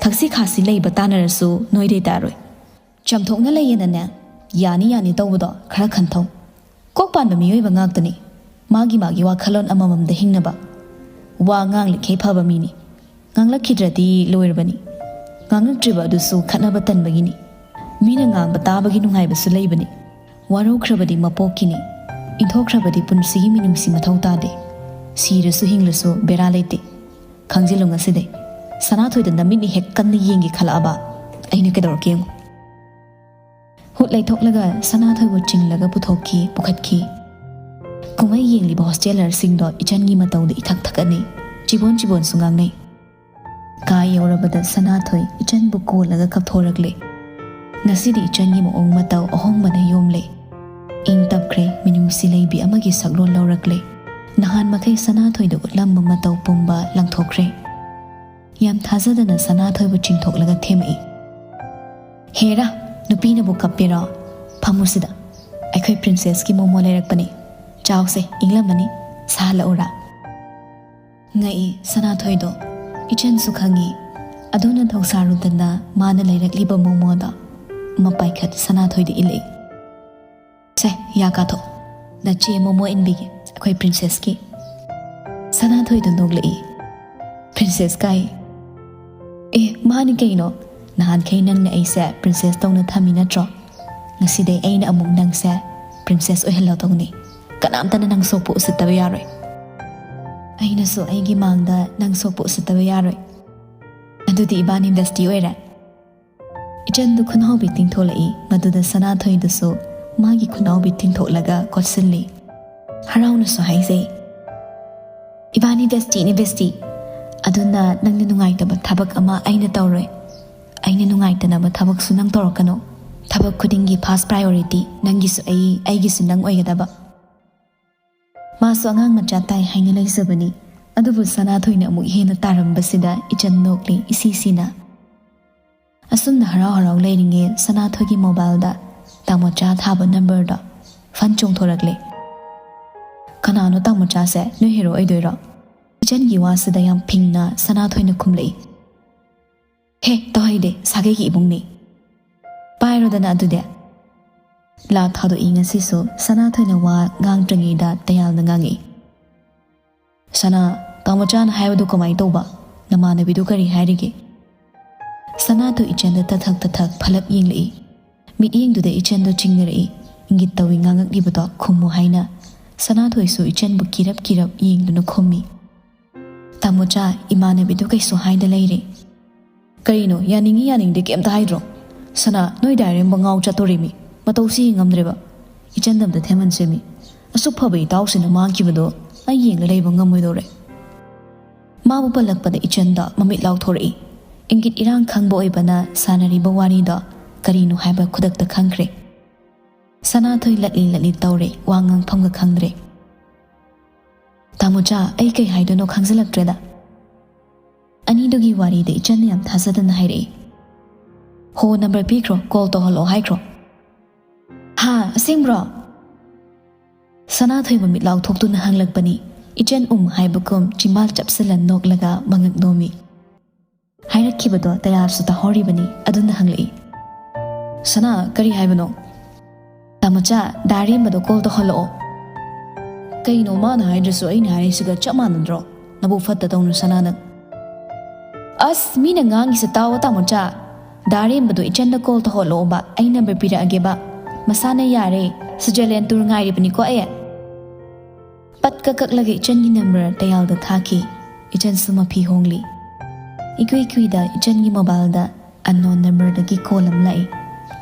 ꯊꯛꯁꯤ ꯈꯥꯁꯤ ꯂꯩꯕ ꯇꯥꯅꯔꯁꯨ ꯅꯣꯏꯗꯩ ꯇꯥꯔꯣꯏ꯫ ꯆꯝꯊꯣꯛꯅ ꯂꯩꯌꯦꯅꯅꯦ, ꯌꯥꯅꯤ ꯌꯥꯅꯤ ꯇꯧꯕꯗꯣ ꯈꯔ ꯈꯟꯊꯧ꯫ ꯀꯣꯛ ꯄꯥꯟꯕ ꯃꯤꯑꯣꯏꯕ ꯉꯥꯛꯇꯅꯤ, ꯃꯥꯒꯤ ꯃꯥꯒꯤ ꯋꯥꯈꯜꯂꯣꯟ ꯑꯃꯃꯝꯗ ꯍꯤꯡꯅꯕ꯫ ꯋꯥ ꯉꯥꯡꯂꯤꯈꯩ ꯐꯕ ꯃꯤꯅꯤ, ꯉꯥꯡꯂꯛꯈꯤꯗ꯭ꯔꯗꯤ ꯂꯣꯏꯔꯕꯅꯤ꯫ ꯉꯥꯡꯂꯛꯇ꯭ꯔꯤꯕ ꯑꯗꯨꯁꯨ ꯈꯠꯅꯕ ꯇꯟꯕꯒꯤꯅꯤ꯫ ꯃꯤꯅ ꯉꯥꯡꯕ ꯇꯥꯕꯒꯤ ꯅꯨꯡꯉꯥꯏꯕꯁꯨ ꯂꯩꯕꯅꯤ꯫ ꯋꯥꯔꯧꯈ꯭ꯔꯕꯗꯤ ꯃꯄꯣꯛꯀꯤꯅꯤ, ꯏꯟꯊꯣꯛꯈ꯭ꯔꯕꯗꯤ ꯄꯨꯟꯁꯤꯒꯤ ꯃꯤꯅꯨꯡꯁꯤ ꯃꯊꯧ ꯇꯥꯗꯦ꯫ ꯁꯤꯔꯁꯨ ꯍꯤꯡꯂꯁꯨ ꯕꯦꯔꯥ ꯂꯩꯇꯦ꯫ ꯈꯪꯖꯤꯜꯂꯨ ꯉꯁꯤꯗꯩ꯫ ꯁꯅꯥꯊꯣꯏꯗ ꯅꯃꯤꯠꯅ ꯍꯦꯛ ꯀꯟꯅ ꯌꯦꯡꯒꯦ ꯈꯜꯂꯛꯑꯕ, ꯑꯩꯅ ꯀꯩꯗꯧꯔꯛꯀꯦ ꯌꯦꯡꯉꯨ꯫ ꯍꯨꯠ ꯂꯩꯊꯣꯛꯂꯒ ꯁꯅꯥꯊꯣꯏꯕꯨ ꯆꯤꯡꯂꯒ ꯄꯨꯊꯣꯛꯈꯤ, ꯄꯨꯈꯠꯈꯤ꯫ ꯀꯨꯝꯍꯩ ꯌꯦꯡꯂꯤꯕ ꯍꯣꯁꯇꯦꯂꯔꯁꯤꯡꯗꯣ ꯏꯆꯟꯒꯤ ꯃꯇꯧꯗ ꯏꯊꯛ ꯊꯛꯀꯠꯅꯩ, ꯆꯤꯕꯣꯟ ꯆꯤꯕꯣꯟꯁꯨ ꯉꯥꯡꯅꯩ꯫ ꯀꯥ ꯌꯧꯔꯕꯗ ꯁꯅꯥꯊꯣꯏ ꯏꯆꯟꯕꯨ ꯀꯣꯜꯂꯒ ꯀꯞꯊꯣꯔꯛꯂꯦ꯫ ꯉꯁꯤꯗꯤ ꯏꯆꯟꯒꯤ ꯃꯑꯣꯡ ꯃꯇꯧ ꯑꯍꯣꯡꯕꯅ ꯌꯣꯝꯂꯦ꯫ ꯏꯪ ꯇꯞꯈ꯭ꯔꯦ, ꯃꯤꯅꯨꯡꯁꯤ ꯂꯩꯕꯤ ꯑꯃꯒꯤ ꯁꯛꯂꯣꯟ ꯂꯧꯔꯛꯂꯦ꯫ ꯅꯍꯥꯟ ꯃꯈꯩ ꯁꯅꯥꯊꯣꯏꯗ ꯎꯠꯂꯝꯕ ꯃꯇꯧ ꯄꯨꯝꯕ ꯂꯪꯊꯣꯛꯈ꯭ꯔꯦ꯫ ꯌꯥꯝ ꯊꯥꯖꯗꯅ ꯁꯅꯥꯊꯣꯏꯕꯨ ꯆꯤꯡꯊꯣꯛꯂꯒ ꯊꯦꯝꯃꯛꯏ꯫ "ꯍꯦꯔꯥ, ꯅꯨꯄꯤꯅꯕꯨ ꯀꯞꯄꯤꯔꯣ? ꯐꯝꯃꯨꯁꯤꯗ꯫ ꯑꯩꯈꯣꯏ ꯄ꯭ꯔꯤꯟꯁꯦꯁꯀꯤ ꯃꯣꯃꯣ ꯂꯩꯔꯛꯄꯅꯤ꯫ ꯆꯥꯎꯁꯦ, ꯏꯪꯂꯝꯃꯅꯤ, ꯁꯥꯍꯜꯂꯛꯎꯔꯥ? ꯉꯛꯏ ꯁꯅꯥꯊꯣꯏꯗꯣ꯫ ꯏꯆꯟꯁꯨ ꯈꯪꯉꯤ꯫ ꯑꯗꯨꯅ ꯊꯧꯁꯥꯔꯨꯗꯅ ꯃꯥꯅ ꯂꯩꯔꯛꯂꯤꯕ ꯃꯣꯃꯣꯗꯣ ꯃꯄꯥꯏꯈꯠ ꯁꯅꯥꯊꯣꯏꯗ ꯏꯜꯂꯛꯏ꯫ "ꯁꯦ, ꯌꯥ ꯀꯥꯊꯣꯛ꯫ ꯅꯆꯦ ꯃꯣꯃꯣ ꯏꯟꯕꯤꯒꯦ, ꯑꯩꯈꯣꯏ ꯄ꯭ꯔꯤꯟꯁꯦꯁꯀꯤ꯫" ꯁꯅꯥꯊꯣꯏꯗꯣ ꯅꯣꯛꯂꯛꯏ꯫ "ꯄ꯭ꯔꯤꯟꯁꯦꯁ ꯀꯥꯏ?" "ꯑꯦ, ꯃꯥꯅꯤ ꯀꯩꯅꯣ꯫ ꯅꯍꯥꯟꯈꯩ ꯅꯪꯅ ꯑꯩꯁꯦ ꯄ꯭ꯔꯤꯟꯁꯦꯁ ꯇꯧꯅ ꯊꯝꯃꯤ ꯅꯠꯇ꯭ꯔꯣ? ꯉꯁꯤꯗꯩ ꯑꯩꯅ ꯑꯃꯨꯛ ꯅꯪꯁꯦ ꯄ꯭ꯔꯤꯟꯁꯦꯁ ꯑꯣꯏꯍꯜꯂꯗꯧꯅꯤ꯫ ꯀꯅꯥꯝꯇꯅ ꯅꯪ ꯁꯣꯛꯄ ꯎꯁꯤꯠꯇꯕ ꯌꯥꯔꯣꯏ꯫ ꯑꯩꯅꯁꯨ ꯑꯩꯒꯤ ꯃꯥꯡꯗ ꯅꯪ ꯁꯣꯛꯄ ꯎꯁꯤꯠꯇꯕ ꯌꯥꯔꯣꯏ꯫ ꯑꯗꯨꯗꯤ ꯏꯕꯥꯅꯤ ꯕꯦꯁꯇꯤ ꯑꯣꯏꯔꯦ?" ꯏꯆꯟꯗꯨ ꯈꯨꯅꯥꯎꯕꯤ ꯇꯤꯡꯊꯣꯛꯂꯛꯏ꯫ ꯃꯗꯨꯗ ꯁꯅꯥꯊꯣꯏꯗꯨꯁꯨ ꯃꯥꯒꯤ ꯈꯨꯅꯥꯎꯕꯤ ꯇꯤꯡꯊꯣꯛꯂꯒ ꯀꯣꯠꯁꯤꯜꯂꯤ꯫ ꯍꯔꯥꯎꯅꯁꯨ ꯍꯥꯏꯖꯩ, "ꯏꯕꯥꯅꯤ ꯕꯦꯁꯇꯤꯅꯤ, ꯕꯦꯁꯇꯤ꯫ ꯑꯗꯨꯅ ꯅꯪꯅ ꯅꯨꯡꯉꯥꯏꯇꯕ ꯊꯕꯛ ꯑꯃ ꯑꯩꯅ ꯇꯧꯔꯣꯏ꯫ ꯑꯩꯅ ꯅꯨꯡꯉꯥꯏꯇꯅꯕ ꯊꯕꯛꯁꯨ ꯅꯪ ꯇꯧꯔꯛꯀꯅꯨ꯫ ꯊꯕꯛ ꯈꯨꯗꯤꯡꯒꯤ ꯐꯥꯔꯁ ꯄ꯭ꯔꯥꯏꯌꯣꯔꯤꯇꯤ ꯅꯪꯒꯤꯁꯨ ꯑꯩ, ꯑꯩꯒꯤꯁꯨ ꯅꯪ ꯑꯣꯏꯒꯗꯕ꯫" ꯃꯥꯁꯨ ꯑꯉꯥꯡ ꯃꯆꯥ ꯇꯥꯏ ꯍꯥꯏꯅ ꯂꯩꯖꯕꯅꯤ꯫ ꯑꯗꯨꯕꯨ ꯁꯅꯥꯊꯣꯏꯅ ꯑꯃꯨꯛ ꯍꯦꯟꯅ ꯇꯥꯔꯝꯕꯁꯤꯗ ꯏꯆꯟ ꯅꯣꯛꯂꯤ ꯏꯁꯤ ꯁꯤꯅ꯫ ꯑꯁꯨꯝꯅ ꯍꯔꯥꯎ ꯍꯔꯥꯎ ꯂꯩꯔꯤꯉꯩ ꯁꯅꯥꯊꯣꯏꯒꯤ ꯃꯣꯕꯥꯏꯜꯗ ꯇꯥꯃꯣꯆꯥ ꯊꯥꯕ ꯅꯝꯕꯔꯗꯣ ꯐꯟ ꯆꯣꯡꯊꯣꯔꯛꯂꯦ꯫ "ꯀꯅꯥꯅꯣ ꯇꯥꯃꯣꯆꯥꯁꯦ? ꯅꯣꯏ ꯍꯦꯔꯣ ꯑꯣꯏꯗꯣꯏꯔꯣ?" ꯏꯆꯟꯒꯤ ꯋꯥꯁꯤꯗ ꯌꯥꯝ ꯐꯤꯡꯅ ꯁꯅꯥꯊꯣꯏꯅ ꯈꯨꯝꯂꯛꯏ꯫ "ꯍꯦ, ꯇꯧꯍꯩꯗꯦ, ꯁꯥꯒꯩꯒꯤ ꯏꯕꯨꯡꯅꯤ꯫ ꯄꯥꯏꯔꯣꯗꯅ ꯑꯗꯨꯗꯤ꯫" ꯂꯥ ꯊꯥꯗꯣꯛꯏ ꯉꯁꯤꯁꯨ ꯁꯅꯥꯊꯣꯏꯅ ꯋꯥ ꯉꯥꯡꯗ꯭ꯔꯤꯉꯩꯗ ꯇꯌꯥꯜꯅ ꯉꯥꯡꯉꯛꯏ꯫ "ꯁꯅꯥ, ꯇꯥꯃꯣꯆꯥꯅ ꯍꯥꯏꯕꯗꯨ ꯀꯃꯥꯏ ꯇꯧꯕ? ꯅꯃꯥꯟꯅꯕꯤꯗꯨ ꯀꯔꯤ ꯍꯥꯏꯔꯤꯒꯦ?" ꯁꯅꯥꯗꯨ ꯏꯆꯟꯗ ꯇꯊꯛ ꯇꯊꯛ ꯐꯂꯞ ꯌꯦꯡꯂꯛꯏ꯫ ꯃꯤꯠꯌꯦꯡꯗꯨꯗ ꯏꯆꯟꯗꯣ ꯆꯤꯡꯅꯔꯛꯏ꯫ ꯏꯪꯒꯤꯠ ꯇꯧꯏ ꯉꯥꯡꯉꯛꯂꯤꯕꯗꯣ ꯈꯨꯝꯃꯨ ꯍꯥꯏꯅ꯫ ꯁꯅꯥꯊꯣꯏꯁꯨ ꯏꯆꯟꯕꯨ ꯀꯤꯔꯞ ꯀꯤꯔꯞ ꯌꯦꯡꯗꯨꯅ ꯈꯨꯝꯃꯤ꯫ "ꯇꯥꯃꯣꯆꯥ, ꯏꯃꯥꯟꯅꯕꯤꯗꯨ ꯀꯩꯁꯨ ꯍꯥꯏꯗ ꯂꯩꯔꯦ꯫" "ꯀꯔꯤꯅꯣ, ꯌꯥꯅꯤꯡꯉꯤ ꯌꯥꯅꯤꯡꯗꯦ ꯀꯩꯝꯇ ꯍꯥꯏꯗ꯭ꯔꯣ? ꯁꯅꯥ, ꯅꯣꯏ ꯗꯥꯏꯔꯦꯝꯕ ꯉꯥꯎ ꯆꯠꯇꯣꯔꯤꯃꯤ꯫ ꯃꯇꯧꯁꯤ ꯌꯦꯡꯉꯝꯗ꯭ꯔꯦꯕ꯫ ꯏꯆꯟꯗ ꯑꯝꯇ ꯊꯦꯝꯍꯟꯁꯦꯃꯤ꯫ ꯑꯁꯨꯛ ꯐꯕ ꯏꯇꯥꯎꯁꯤꯅ ꯃꯥꯡꯈꯤꯕꯗꯣ ꯑꯩ ꯌꯦꯡꯂ ꯂꯩꯕ ꯉꯝꯃꯣꯏꯗꯧꯔꯦ꯫" ꯃꯥꯕꯨ ꯄꯜꯂꯛꯄꯗ ꯏꯆꯟꯗ ꯃꯃꯤꯠ ꯂꯥꯎꯊꯣꯔꯛꯏ꯫ ꯏꯪꯒꯤꯠ ꯏꯔꯥꯡ ꯈꯪꯕ ꯑꯣꯏꯕꯅ ꯁꯥꯟꯅꯔꯤꯕ ꯋꯥꯔꯤꯗꯣ ꯀꯔꯤꯅꯣ ꯍꯥꯏꯕ ꯈꯨꯗꯛꯇ ꯈꯪꯈ꯭ꯔꯦ꯫ ꯁꯅꯥꯊꯣꯏ ꯂꯠꯂꯤ ꯂꯠꯂꯤ ꯇꯧꯔꯦ, ꯋꯥ ꯉꯥꯡꯐꯝꯒ ꯈꯪꯗ꯭ꯔꯦ꯫ "ꯇꯥꯃꯣꯆꯥ, ꯑꯩ ꯀꯩ ꯍꯥꯏꯗꯣꯏꯅꯣ ꯈꯪꯖꯤꯜꯂꯛꯇ꯭ꯔꯦꯗ꯫ ꯑꯅꯤꯗꯨꯒꯤ ꯋꯥꯔꯤꯗ ꯏꯆꯟꯅ ꯌꯥꯝ ꯊꯥꯖꯗꯅ ꯍꯥꯏꯔꯛꯏ꯫ ꯍꯣ, ꯅꯝꯕꯔ ꯄꯤꯈ꯭ꯔꯣ, ꯀꯣꯜ ꯇꯧꯍꯜꯂꯛꯑꯣ ꯍꯥꯏꯈ꯭ꯔꯣ꯫" "ꯍꯥ, ꯑꯁꯦꯡꯕ꯭ꯔꯣ?" ꯁꯅꯥꯊꯣꯏ ꯃꯃꯤꯠ ꯂꯥꯎꯊꯣꯛꯇꯨꯅ ꯍꯪꯂꯛꯄꯅꯤ꯫ ꯏꯆꯟ ꯎꯝ ꯍꯥꯏꯕꯒꯨꯝ ꯆꯤꯝꯕꯥꯜ ꯆꯞꯁꯤꯜꯂ ꯅꯣꯛꯂꯒ ꯃꯉꯛ ꯅꯣꯝꯃꯤ꯫ ꯍꯥꯏꯔꯛꯈꯤꯕꯗꯣ ꯇꯌꯥꯜꯁꯨ ꯇꯥꯍꯧꯔꯤꯕꯅꯤ, ꯑꯗꯨꯅ ꯍꯪꯂꯛꯏ, "ꯁꯅꯥ, ꯀꯔꯤ ꯍꯥꯏꯕꯅꯣ?" "ꯇꯥꯃꯣꯆꯥ, ꯗꯥ ꯔꯦꯝꯕꯗꯣ ꯀꯣꯜ ꯇꯧꯍꯜꯂꯛꯑꯣ꯫" "ꯀꯩꯅꯣ ꯃꯥꯅ ꯍꯥꯏꯗ꯭ꯔꯁꯨ ꯑꯩꯅ ꯍꯥꯏꯔꯤꯁꯤꯒ ꯆꯞ ꯃꯥꯟꯅꯗ꯭ꯔꯣ? ꯅꯕꯨ ꯐꯠꯇ ꯇꯧꯅꯨ ꯁꯅꯥ ꯅꯪ꯫" "ꯑꯁ, ꯃꯤꯅ ꯉꯥꯡꯉꯤꯁꯦ ꯇꯥꯎꯑꯣ ꯇꯥꯃꯣꯆꯥ꯫ ꯗꯥ ꯔꯦꯝꯕꯗꯣ ꯏꯆꯟꯗ ꯀꯣꯜ ꯇꯧꯍꯜꯂꯛꯑꯣꯕ, ꯑꯩ ꯅꯝꯕꯔ ꯄꯤꯔꯛꯑꯒꯦꯕ꯫ ꯃꯁꯥꯅ ꯌꯥꯔꯦ, ꯁ꯭ꯋꯤꯖꯔꯂꯦꯟ ꯇꯨꯔ ꯉꯥꯏꯔꯤꯕꯅꯤꯀꯣ ꯑꯩ꯫" ꯄꯠ ꯀꯛ ꯀꯛꯂꯒ ꯏꯆꯟꯒꯤ ꯅꯝꯕꯔ ꯇꯌꯥꯜꯗ ꯊꯥꯈꯤ꯫ ꯏꯆꯟꯁꯨ ꯃꯐꯤ ꯍꯣꯡꯂꯤ꯫ ꯏꯀꯨꯏ ꯀꯨꯏꯗ ꯏꯆꯟꯒꯤ ꯃꯣꯕꯥꯏꯜꯗ ꯑꯟꯅꯣꯟ ꯅꯝꯕꯔꯗꯒꯤ ꯀꯣꯜ ꯑꯃ ꯂꯥꯛꯏ꯫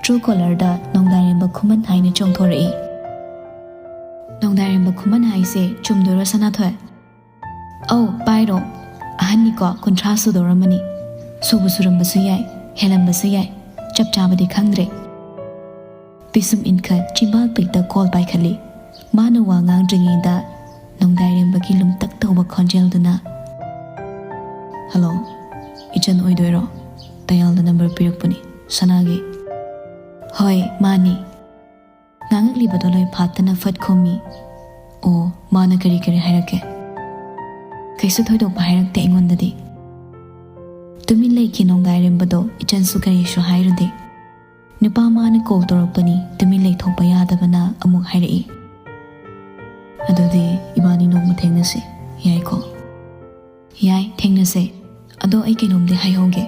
ꯇ꯭ꯔꯨ ꯀꯣꯂꯔꯗ ꯅꯣꯡꯗꯥꯏꯔꯦꯝꯕ ꯈꯨꯃꯟ ꯍꯥꯏꯅ ꯆꯣꯡꯊꯣꯔꯛꯏ꯫ "ꯅꯣꯡꯗꯥꯏꯔꯦꯝꯕ ꯈꯨꯃꯟ ꯍꯥꯏꯁꯦ ꯆꯨꯝꯗꯣꯏꯔꯣ ꯁꯅꯥꯊꯣꯏ?" "ꯑꯧ, ꯄꯥꯏꯔꯣ꯫ ꯑꯍꯟꯅꯤꯀꯣ, ꯀꯨꯟꯊ꯭ꯔꯥ ꯁꯨꯗꯧꯔꯝꯃꯅꯤ꯫ ꯁꯨꯕꯨ ꯁꯨꯔꯝꯕꯁꯨ ꯌꯥꯏ, ꯍꯦꯜꯂꯝꯕꯁꯨ ꯌꯥꯏ, ꯆꯞ ꯆꯥꯕꯗꯤ ꯈꯪꯗ꯭ꯔꯦ꯫" ꯄꯤꯁꯨꯝ ꯏꯟꯈꯠ ꯆꯤꯝꯕꯥꯜ ꯄꯤꯛꯇ ꯀꯣꯜ ꯄꯥꯏꯈꯠꯂꯤ꯫ ꯃꯥꯅ ꯋꯥ ꯉꯥꯡꯗ꯭ꯔꯤꯉꯩꯗ ꯅꯣꯡꯗꯥꯏꯔꯦꯝꯕꯒꯤ ꯂꯨꯝꯇꯛ ꯇꯧꯕ ꯈꯣꯟꯖꯦꯜꯗꯨꯅ, "ꯍꯜꯂꯣ, ꯏꯆꯟ ꯑꯣꯏꯗꯣꯏꯔꯣ? ꯇꯌꯥꯜꯗ ꯅꯝꯕꯔ ꯄꯤꯔꯛꯄꯅꯤ, ꯁꯅꯥꯒꯤ꯫" "ꯍꯣꯏ, ꯃꯥꯅꯤ꯫" ꯉꯥꯡꯉꯛꯂꯤꯕꯗꯣ ꯂꯣꯏ ꯐꯥꯠꯇꯅ ꯐꯠ ꯈꯨꯝꯃꯤ꯫ "ꯑꯣ, ꯃꯥꯅ ꯀꯔꯤ ꯀꯔꯤ ꯍꯥꯏꯔꯛꯀꯦ?" "ꯀꯩꯁꯨ ꯊꯣꯏꯗꯣꯛꯄ ꯍꯥꯏꯔꯛꯇꯦ ꯑꯩꯉꯣꯟꯗꯗꯤ꯫" ꯇꯨꯃꯤꯟ ꯂꯩꯈꯤ ꯅꯣꯡꯗꯥꯏꯔꯦꯝꯕꯗꯣ, ꯏꯆꯟꯁꯨ ꯀꯔꯤꯁꯨ ꯍꯥꯏꯔꯨꯗꯦ꯫ "ꯅꯨꯄꯥ ꯃꯥꯅ ꯀꯣꯜ ꯇꯧꯔꯛꯄꯅꯤ, ꯇꯨꯃꯤꯟ ꯂꯩꯊꯣꯛꯄ ꯌꯥꯗꯕꯅ ꯑꯃꯨꯛ ꯍꯥꯏꯔꯛꯏ꯫" "ꯑꯗꯨꯗꯤ ꯏꯕꯥꯅꯤ ꯅꯣꯡꯃ ꯊꯦꯡꯅꯁꯤ, ꯌꯥꯏꯀꯣ?" "ꯌꯥꯏ, ꯊꯦꯡꯅꯁꯦ꯫ ꯑꯗꯣ ꯑꯩ ꯀꯩꯅꯣꯝꯗꯤ ꯍꯥꯏꯍꯧꯒꯦ꯫"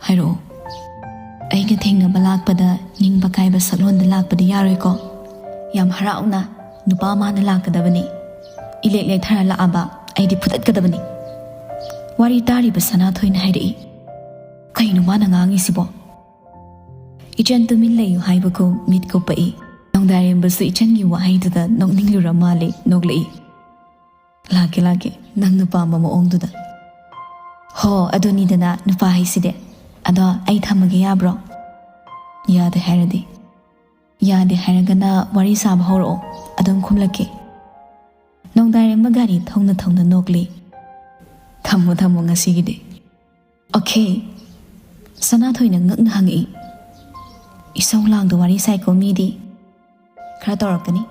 "ꯍꯥꯏꯔꯛꯑꯣ꯫" "ꯑꯩꯒ ꯊꯦꯡꯅꯕ ꯂꯥꯛꯄꯗ ꯅꯤꯡꯕ ꯀꯥꯏꯕ ꯁꯛꯂꯣꯟꯗ ꯂꯥꯛꯄꯗꯤ ꯌꯥꯔꯣꯏꯀꯣ? ꯌꯥꯝ ꯍꯔꯥꯎꯅ ꯅꯨꯄꯥ ꯃꯥꯅ ꯂꯥꯛꯀꯗꯕꯅꯤ꯫ ꯏꯂꯦꯛ ꯂꯦꯛꯊꯔ ꯂꯥꯛꯑꯕ ꯑꯩꯗꯤ ꯐꯨꯗꯠꯀꯗꯕꯅꯤ꯫" ꯋꯥꯔꯤ ꯇꯥꯔꯤꯕ ꯁꯅꯥꯊꯣꯏꯅ ꯍꯥꯏꯔꯛꯏ, "ꯀꯩꯅꯣ ꯃꯥꯅ ꯉꯥꯡꯉꯤꯁꯤꯕꯣ?" ꯏꯆꯟ ꯇꯨꯃꯤꯟ ꯂꯩꯌꯨ ꯍꯥꯏꯕꯒꯨꯝ ꯃꯤꯠ ꯀꯨꯞꯄꯛꯏ꯫ ꯅꯣꯡꯗꯥꯏꯔꯦꯝꯕꯁꯨ ꯏꯆꯟꯒꯤ ꯋꯥꯍꯩꯗꯨꯗ ꯅꯣꯛꯅꯤꯡꯂꯨꯔ ꯃꯥꯜꯂꯦ, ꯅꯣꯛꯂꯛꯏ꯫ "ꯂꯥꯛꯀꯦ, ꯂꯥꯛꯀꯦ, ꯅꯪꯅ ꯄꯥꯝꯕ ꯃꯑꯣꯡꯗꯨꯗ꯫" "ꯍꯣ, ꯑꯗꯨꯅꯤꯗꯅ ꯅꯨꯄꯥ ꯍꯥꯏꯁꯤꯗꯤ꯫ ꯑꯗꯣ ꯑꯩ ꯊꯝꯃꯒꯦ ꯌꯥꯕ꯭ꯔꯣ?" "ꯌꯥꯗꯦ ꯍꯥꯏꯔꯗꯤ?" "ꯌꯥꯗꯦ ꯍꯥꯏꯔꯒꯅ ꯋꯥꯔꯤ ꯁꯥꯕ ꯍꯧꯔꯛꯑꯣ, ꯑꯗꯨꯝ ꯈꯨꯝꯂꯛꯀꯦ꯫" ꯅꯣꯡꯗꯥꯏꯔꯦꯝꯕ ꯒꯥꯔꯤ ꯊꯧꯅ ꯊꯧꯅ ꯅꯣꯛꯂꯤ꯫ "ꯊꯝꯃꯣ, ꯊꯝꯃꯣ ꯉꯁꯤꯒꯤꯗꯤ꯫" "ꯑꯣꯀꯦ꯫" ꯁꯅꯥꯊꯣꯏꯅ ꯉꯛꯅ ꯍꯪꯉꯛꯏ꯫ "ꯏꯁꯧ ꯂꯥꯡꯗ ꯋꯥꯔꯤ ꯁꯥꯏꯀꯣ ꯃꯤꯗꯤ꯫ ꯈꯔ ꯇꯧꯔꯛꯀꯅꯤ꯫"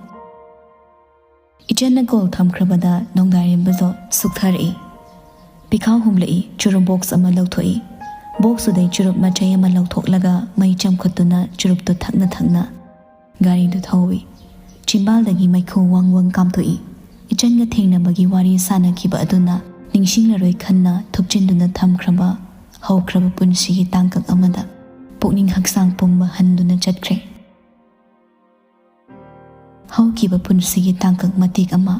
ꯆꯦꯟꯅ ꯀꯣꯜ ꯊꯝꯈ꯭ꯔꯕꯗ ꯅꯣꯡꯗꯥꯏꯔꯦꯝꯕꯗꯣ ꯁꯨꯛꯊꯔꯛꯏ꯫ ꯄꯤꯈꯥꯎ ꯍꯨꯝꯂꯛꯏ, ꯆꯨꯔꯨꯞ ꯕꯣꯛꯁ ꯑꯃ ꯂꯧꯊꯣꯛꯏ꯫ ꯕꯣꯛꯁꯇꯨꯗꯩ ꯆꯨꯔꯨꯞ ꯃꯆꯩ ꯑꯃ ꯂꯧꯊꯣꯛꯂꯒ ꯃꯩ ꯆꯝꯈꯨꯠꯇꯨꯅ ꯆꯨꯔꯨꯞꯇꯨ ꯊꯛꯅ ꯊꯛꯅ ꯒꯥꯔꯤꯗꯨ ꯊꯧꯏ꯫ ꯆꯤꯝꯕꯥꯜꯗꯒꯤ ꯃꯩꯈꯨ ꯋꯪ ꯋꯪ ꯀꯥꯝꯊꯣꯛꯏ꯫ ꯏꯆꯟꯒ ꯊꯦꯡꯅꯕꯒꯤ ꯋꯥꯔꯤ ꯁꯥꯅꯈꯤꯕ ꯑꯗꯨꯅ ꯅꯤꯡꯁꯤꯡꯂꯔꯣꯏ ꯈꯟꯅ ꯊꯨꯞꯆꯤꯟꯗꯨꯅ ꯊꯝꯈ꯭ꯔꯕ ꯍꯧꯈ꯭ꯔꯕ ꯄꯨꯟꯁꯤꯒꯤ ꯇꯥꯡꯀꯛ ꯑꯃꯗ ꯄꯨꯛꯅꯤꯡ ꯍꯛꯆꯥꯡ ꯄꯨꯝꯕ ꯍꯟꯗꯨꯅ ꯆꯠꯈ꯭ꯔꯦ꯫ ꯍꯧꯈꯤꯕ ꯄꯨꯟꯁꯤꯒꯤ ꯇꯥꯡꯀꯛ ꯃꯇꯦꯛ ꯑꯃ꯫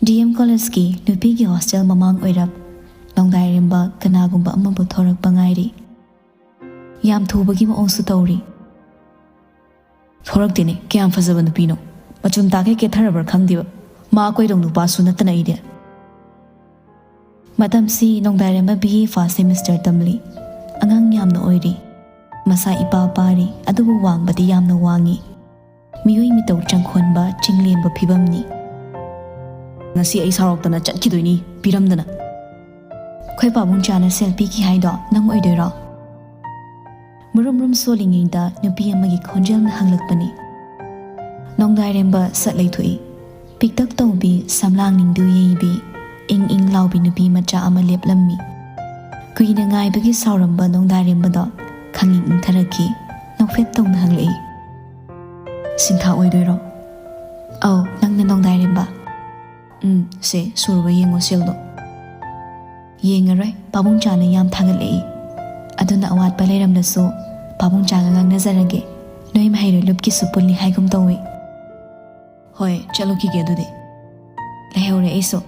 ꯗꯤ ꯑꯦꯝ ꯀꯣꯂꯦꯖꯀꯤ ꯅꯨꯄꯤꯒꯤ ꯍꯣꯁꯇꯦꯜ ꯃꯃꯥꯡ ꯑꯣꯏꯔꯞ ꯅꯣꯡꯗꯥꯏꯔꯦꯝꯕ ꯀꯅꯥꯒꯨꯝꯕ ꯑꯃꯕꯨ ꯊꯣꯔꯛꯄ ꯉꯥꯏꯔꯤ꯫ ꯌꯥꯝ ꯊꯨꯕꯒꯤ ꯃꯑꯣꯡꯁꯨ ꯇꯧꯔꯤ꯫ ꯊꯣꯔꯛꯇꯦꯅꯦ, ꯀꯌꯥꯝ ꯐꯖꯕ ꯅꯨꯄꯤꯅꯣ꯫ ꯃꯆꯨꯝ ꯇꯥꯈꯩ ꯀꯦꯊꯔꯕ꯭ꯔꯥ ꯈꯪꯗꯦꯕ꯫ ꯃꯥ ꯀꯣꯏꯗꯧ ꯅꯨꯄꯥꯁꯨ ꯅꯠꯇꯅ ꯑꯩꯗꯤ꯫ ꯃꯇꯝꯁꯤ ꯅꯣꯡꯗꯥꯏꯔꯦꯝꯕ ꯕꯤ ꯑꯦ ꯐꯥꯔꯁ ꯁꯦꯃꯤꯁꯇꯔ ꯇꯝꯂꯤ꯫ ꯑꯉꯥꯡ ꯌꯥꯝꯅ ꯑꯣꯏꯔꯤ꯫ ꯃꯁꯥ ꯏꯄꯥ ꯄꯥꯔꯤ, ꯑꯗꯨꯕꯨ ꯋꯥꯡꯕꯗꯤ ꯌꯥꯝꯅ ꯋꯥꯡꯉꯤ꯫ ꯃꯤꯑꯣꯏ ꯃꯤꯇꯧ ꯆꯪꯈꯣꯟꯕ ꯆꯤꯡꯂꯦꯝꯕ ꯐꯤꯕꯝꯅꯤ꯫ ꯉꯁꯤ ꯑꯩ ꯁꯥꯎꯔꯛꯇꯅ ꯆꯠꯈꯤꯗꯣꯏꯅꯤ, ꯄꯤꯔꯝꯗꯅ꯫ ꯑꯩꯈꯣꯏ ꯄꯥꯕꯨꯡ ꯆꯥꯅ ꯁꯦꯜ ꯄꯤꯈꯤ ꯍꯥꯏꯗꯣ ꯅꯪ ꯑꯣꯏꯗꯣꯏꯔꯣ? ꯃꯨꯔꯨꯝ ꯃꯨꯔꯨꯝ ꯁꯣꯜꯂꯤꯉꯩꯗ ꯅꯨꯄꯤ ꯑꯃꯒꯤ ꯈꯣꯟꯖꯦꯜꯅ ꯍꯪꯂꯛꯄꯅꯤ꯫ ꯅꯣꯡꯗꯥꯏꯔꯦꯝꯕ ꯁꯠ ꯂꯩꯊꯣꯛꯏ꯫ ꯄꯤꯛꯇꯛ ꯇꯧꯕꯤ ꯁꯝꯂꯥꯡ ꯅꯤꯡꯗꯨ ꯌꯩꯕꯤ ꯏꯪ ꯏꯪ ꯂꯥꯎꯕꯤ ꯅꯨꯄꯤ ꯃꯆꯥ ꯑꯃ ꯂꯦꯞꯂꯝꯃꯤ꯫ ꯀꯨꯏꯅ ꯉꯥꯏꯕꯒꯤ ꯁꯥꯎꯔꯝꯕ ꯅꯣꯡꯗꯥꯏꯔꯦꯝꯕꯗꯣ ꯈꯪꯏꯪ ꯏꯪꯊꯔꯛꯈꯤ꯫ ꯅꯣꯛꯐꯦꯠ ꯇꯧꯅ ꯍꯪꯂꯛꯏ, "ꯁꯤꯟꯊꯥ ꯑꯣꯏꯗꯣꯏꯔꯣ?" "ꯑꯧ, ꯅꯪꯅ ꯅꯣꯡꯗꯥꯏꯔꯦꯝꯕ?" "ꯎꯝ, ꯁꯦ, ꯁꯨꯔꯕ ꯌꯦꯡꯉꯣ ꯁꯦꯜꯗꯣ꯫" "ꯌꯦꯡꯉꯔꯣꯏ, ꯄꯥꯕꯨꯡ ꯆꯥꯅ ꯌꯥꯝ ꯊꯥꯒꯠꯂꯛꯏ꯫ ꯑꯗꯨꯅ ꯑꯋꯥꯠꯄ ꯂꯩꯔꯝꯂꯁꯨ ꯄꯥꯕꯨꯡ ꯆꯥꯒ ꯉꯥꯡꯅꯖꯔꯒꯦ꯫ ꯅꯣꯏ ꯃꯍꯩꯔꯣꯏ ꯂꯨꯞꯀꯤꯁꯨ ꯄꯨꯜꯂꯤ ꯍꯥꯏꯒꯨꯝ ꯇꯧꯏ꯫" "ꯍꯣꯏ, ꯆꯠꯂꯨꯈꯤꯒꯦ ꯑꯗꯨꯗꯤ꯫ ꯂꯩꯍꯧꯔꯦ ꯑꯩꯁꯨ꯫"